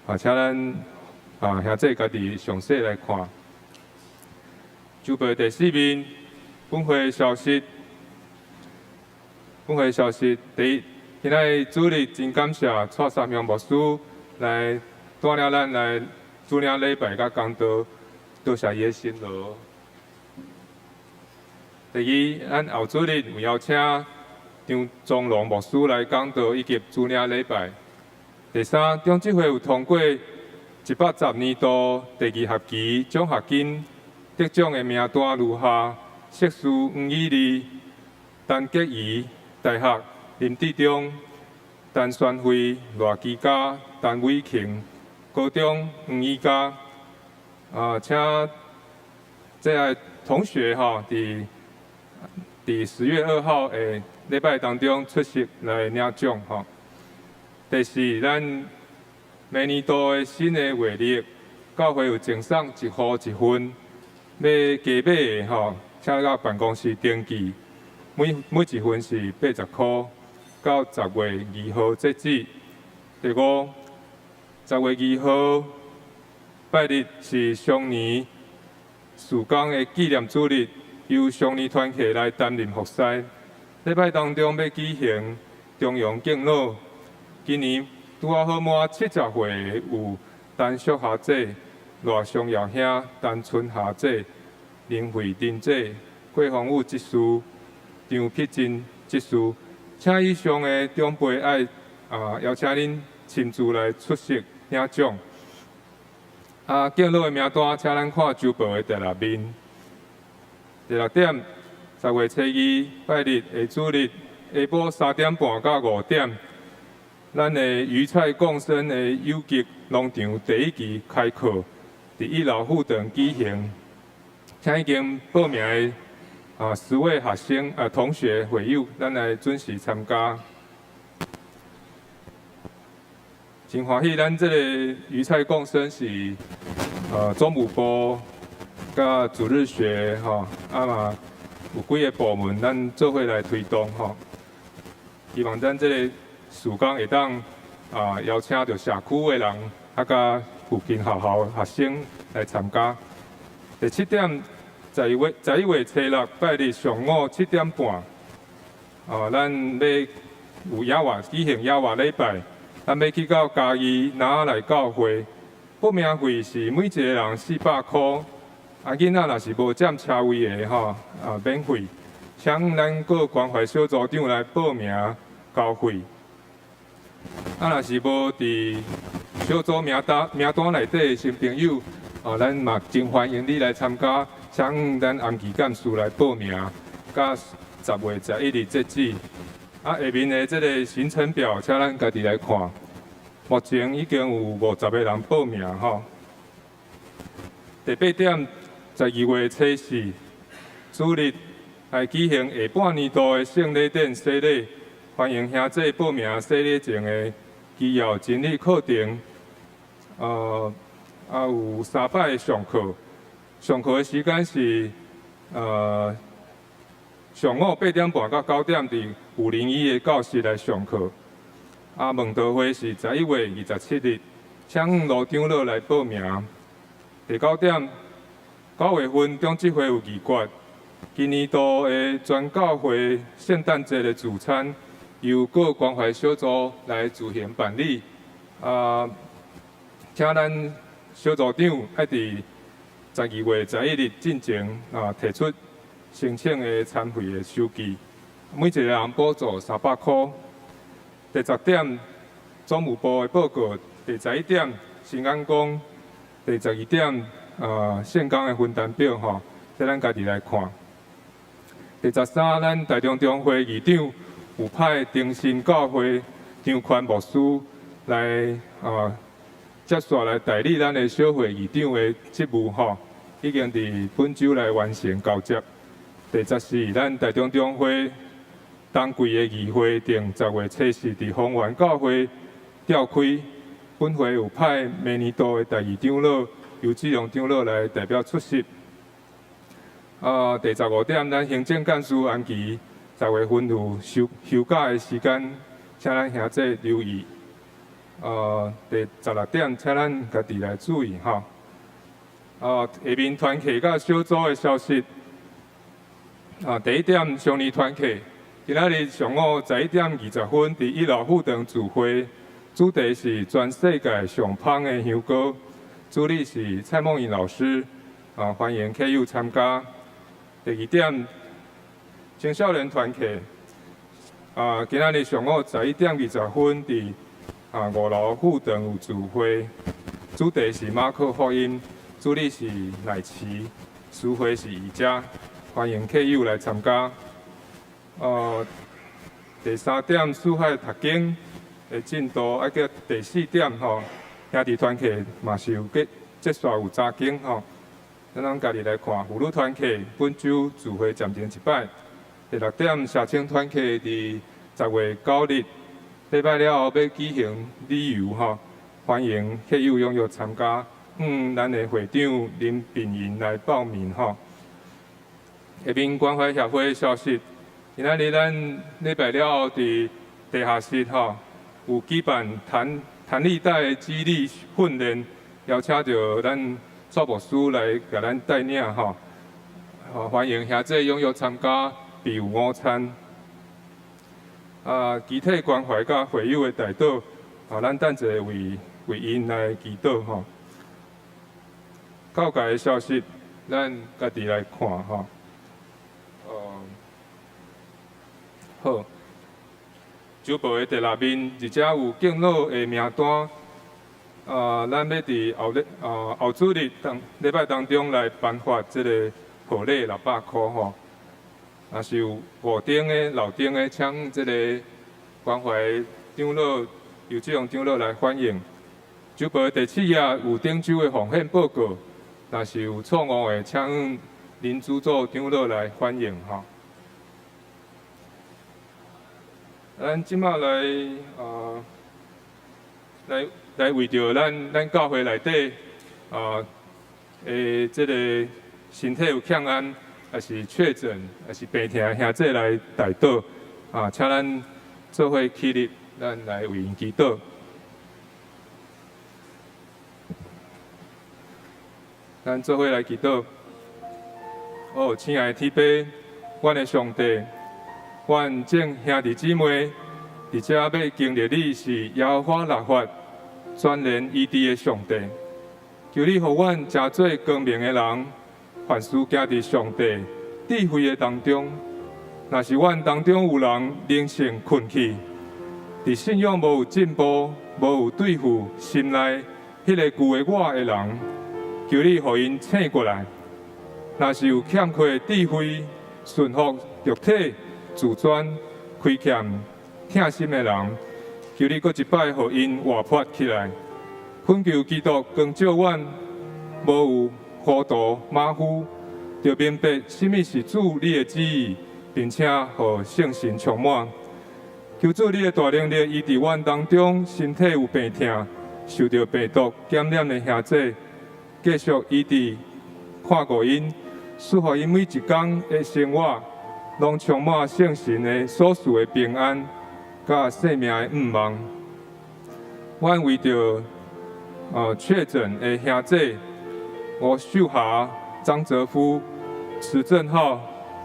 啊，請咱啊兄弟家己詳細來看。周報第四面本會消息，本會消息第一，今仔日主日真感謝蔡三雄牧師來帶領咱來主領禮拜佮講道，多謝伊的辛勞。第二，咱後主日有邀請張宗龍牧師來講道以及主領禮拜。第三，長執會有通過110年度第二學期獎學金得獎的名單如下：碩士黃以利、陳潔儀，大學林志忠、陳宣慧、賴基嘉、陳偉慶，高中黃以嘉。啊，請這个同學吼，佇10月2號的禮拜當中出席來領獎吼。第四，咱明年度的新的月曆，教會有贈送一戶一份，欲加買的吼，請到辦公室登記。每一份是80箍，到10月2號截止。第五，10月2號拜日是雙年事工的紀念主日，由雙年團契來擔任服侍。禮拜當中欲舉行重陽敬老。今年拄仔好滿70歲的有陳淑霞姐、賴松耀兄、陳春霞姐、林慧珍姐、郭宏武執事、張碧珍執事，請以上的長輩愛啊邀請恁親自來出席領獎。啊，敬老的名單，請咱看週報的第六面。第六點，10月初2拜日下主日下晡3點半到5點，咱的魚菜共生的有機農場第一期開課，佇一樓副堂舉行，請已經報名的10位學生啊同學會友，咱來準時參加。真歡喜，咱這个魚菜共生是總務部佮主日學吼，啊嘛有幾个部門，咱做伙來推動吼。希望咱這个事工會當邀請著社區的人，啊，佮附近學校學生來參加。第七點，11月初6拜日上午7點半，咱欲有野外舉行野外禮拜，咱欲去到嘉義楠仔內教會，報名費是每一个人400箍，啊，囡仔若是無佔車位的吼，啊，免費。請咱各關懷小組長來報名交費。啊，若是無佇小組名單內底的新朋友，啊，咱嘛真歡迎你來參加，請咱安琪幹事來報名，到10月11日截止。啊，下面的這个行程表，請咱家己來看。目前已經有50個人報名吼。第八點，12月初4，主日來舉行下半年度的聖禮典洗禮，歡迎兄姊報名洗禮前的基要真理課程。啊有三擺的上課，上課的時間是上午8點半到9點，佇501的教室來上課。啊，問道會是11月27日，請盧長老來報名。第九點，9月份長執會有議決，今年度的全教會聖誕節的聚餐，由各關懷小組來自行辦理。啊，請咱小組長愛佇12月11日進前啊提出申請的餐費的收據，每一个人補助300箍。第十點，總務部的報告。第11點，新安宮。第12點，聖工的分擔表吼，這咱家己來看。第13，咱台中中會議長有派中心教會張寬牧師來接續來代理咱的小會議長的職務吼，已經佇本週來完成交接。第14，咱台中中會冬季的議會定10月初4佇豐原教會召開，本會有派明年度的第二長老游志龍長老來代表出席。啊，第15點，咱行政幹事安琪10月吩咐休休假的時間，請咱兄姊留意。第16點，請咱家己來注意吼。下面團契佮小組的消息。啊，第一點，雙年團契，今仔日上午11點20分，佇一樓副堂聚會。主題是全世界上芳的香膏，主理是蔡夢穎老師，啊，歡迎客友參加。第二點，青少年團契，啊，今仔日上午11點20分，佇5樓副堂有聚會，主題是馬可福音，主理是乃慈，司會是宜家，歡迎客友來參加。第三點，四海讀經的進度，啊，佮第四點吼，兄弟團契嘛是有結結束有查經吼。咱攏家己來看，婦女團契本週聚會暫停一擺。第六點，社青團契佇10月9日禮拜了後欲舉行旅遊吼，歡迎客友踴躍參加。咱的會長林炳雲來報名吼。下面關懷協會消息，今仔日咱禮拜了後佇地下室吼有舉辦彈彈力帶肌力訓練，邀請著咱蔡牧師來共咱帶領吼。歡迎兄弟踴躍參加，備有午餐。啊，肢體關懷佮會友的代禱，啊，咱等者為為𪜶來祈禱吼。教界的消息，咱家己來看吼。好，週報的第六面，而且有敬老的名單。啊，咱欲佇後日啊後主日當禮拜當中來頒發這个賀禮600箍吼。若是有五等的、六等的，請這个關懷長老、由這種長老來反映。週報第七頁有頂週的奉獻報告，若是有錯誤的，請林主座長老來反映吼。咱這馬來啊，來來為著咱咱教會內底啊，的這个身體有欠安，抑是確診，抑是病痛的兄弟來代禱啊，請咱做伙起立，咱來為𪜶祈禱。咱做伙來祈禱。哦，親愛的天父，阮的上帝，阮眾兄弟姊妹佇遮欲經歷你是耶和華律法全然醫治的上帝，求你予阮成做光明的人，凡事行佇上帝智慧的當中。若是阮當中有人靈性困去，佇信仰無有進步，無有對付心內彼个舊的我的人，求你予𪜶醒過來。若是有欠缺智慧、順服肉體、自尊、虧欠、疼心的人，求你閣一擺予𪜶活潑起來。懇求基督光照阮，無有糊塗馬虎，著明白啥物是主你的旨意，並且予聖神充滿。求主你的大能力醫治阮當中身體有病痛、受著病毒感染的兄弟，繼續醫治看顧𪜶，賜予𪜶每一工的生活，攏充滿聖神的所賜的平安，佮生命的向望。阮為著確診的兄弟吳秀霞、張哲夫、池正浩、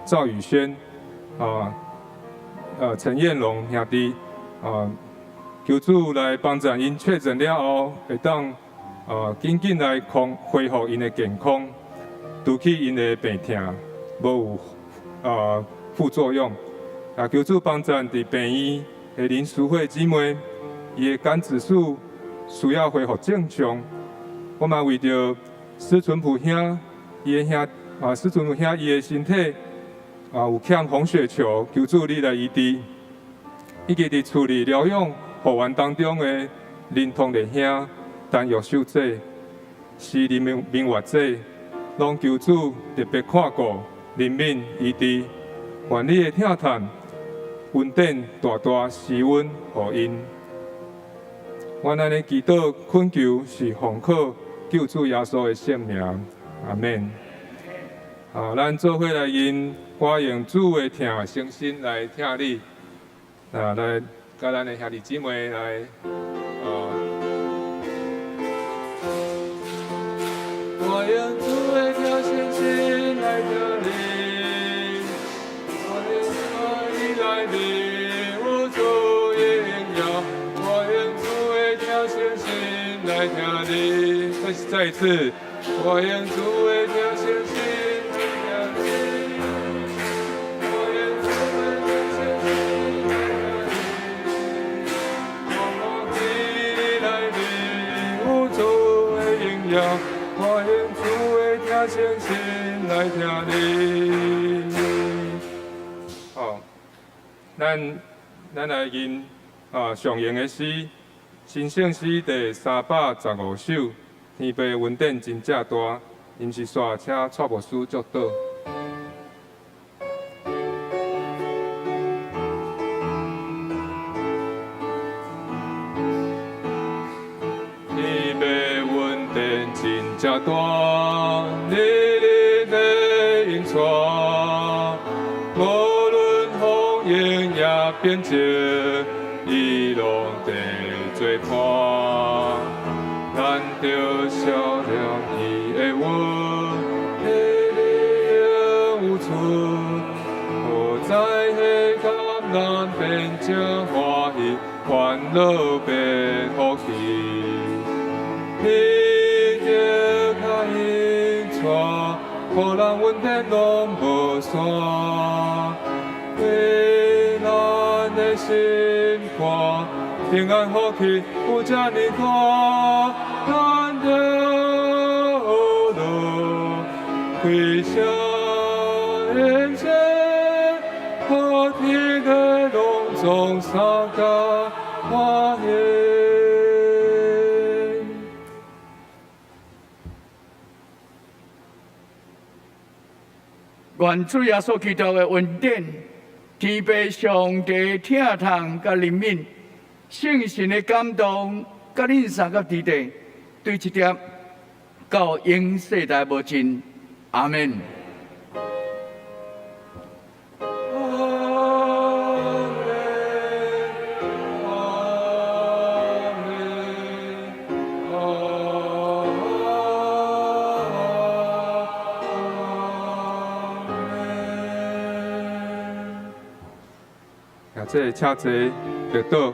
趙宇軒、陳彥龍兄弟，啊，求主來幫助𪜶確診了後，會當緊緊來康恢復𪜶的健康，除去𪜶的病痛，無有副作用。啊，求主幫助佇病院的林淑慧姊妹，伊的肝指數需要恢復正常。我嘛為著施淳樸兄，伊的兄啊，施淳樸兄伊的身體啊有欠紅血球，求主你來醫治。以及佇厝裡療養復原當中的林通烈兄、陳玉秀姐、施林明明月姐，攏求主特別看顧、憐憫醫治。願你的疼痛恩典大大施恩予𪜶。阮按呢祈禱懇求，是奉靠救主耶穌的聖名，阿們。啊，咱做伙來吟，我用主的疼誠心來疼你。啊，來，佮咱的兄弟姊妹來，啊。我用主的疼誠心來疼你，我用愛來你無足榮耀，我用主的聽你。再一次，我願主的疼惜心來聽你。我願主的疼惜心來聽你。我看起內面有主的榮耀，我願主的疼惜心來聽你。好，咱來吟上用的詩，神聖詩第315首。天父恩典真正大，毋是煞請蔡牧師祝禱。天父恩典真正大，日日的引帶，無論風雨也變節，伊攏佇做伴。咱著笑念伊的話，彼日永有出，好在彼艱難變成歡喜，煩惱變福氣。彼得較引帶，予人恩典攏無散，為咱的心肝，平安福氣有這呢大。咱著學樂，開聲演說，予天的攏總相共歡喜。願主耶穌基督的恩典、天父上帝疼痛佮憐憫、聖神的感動，佮恁三個弟弟，對這點到永世代無盡。阿門。阿們，阿們，阿們。啊，這個請坐，就倒。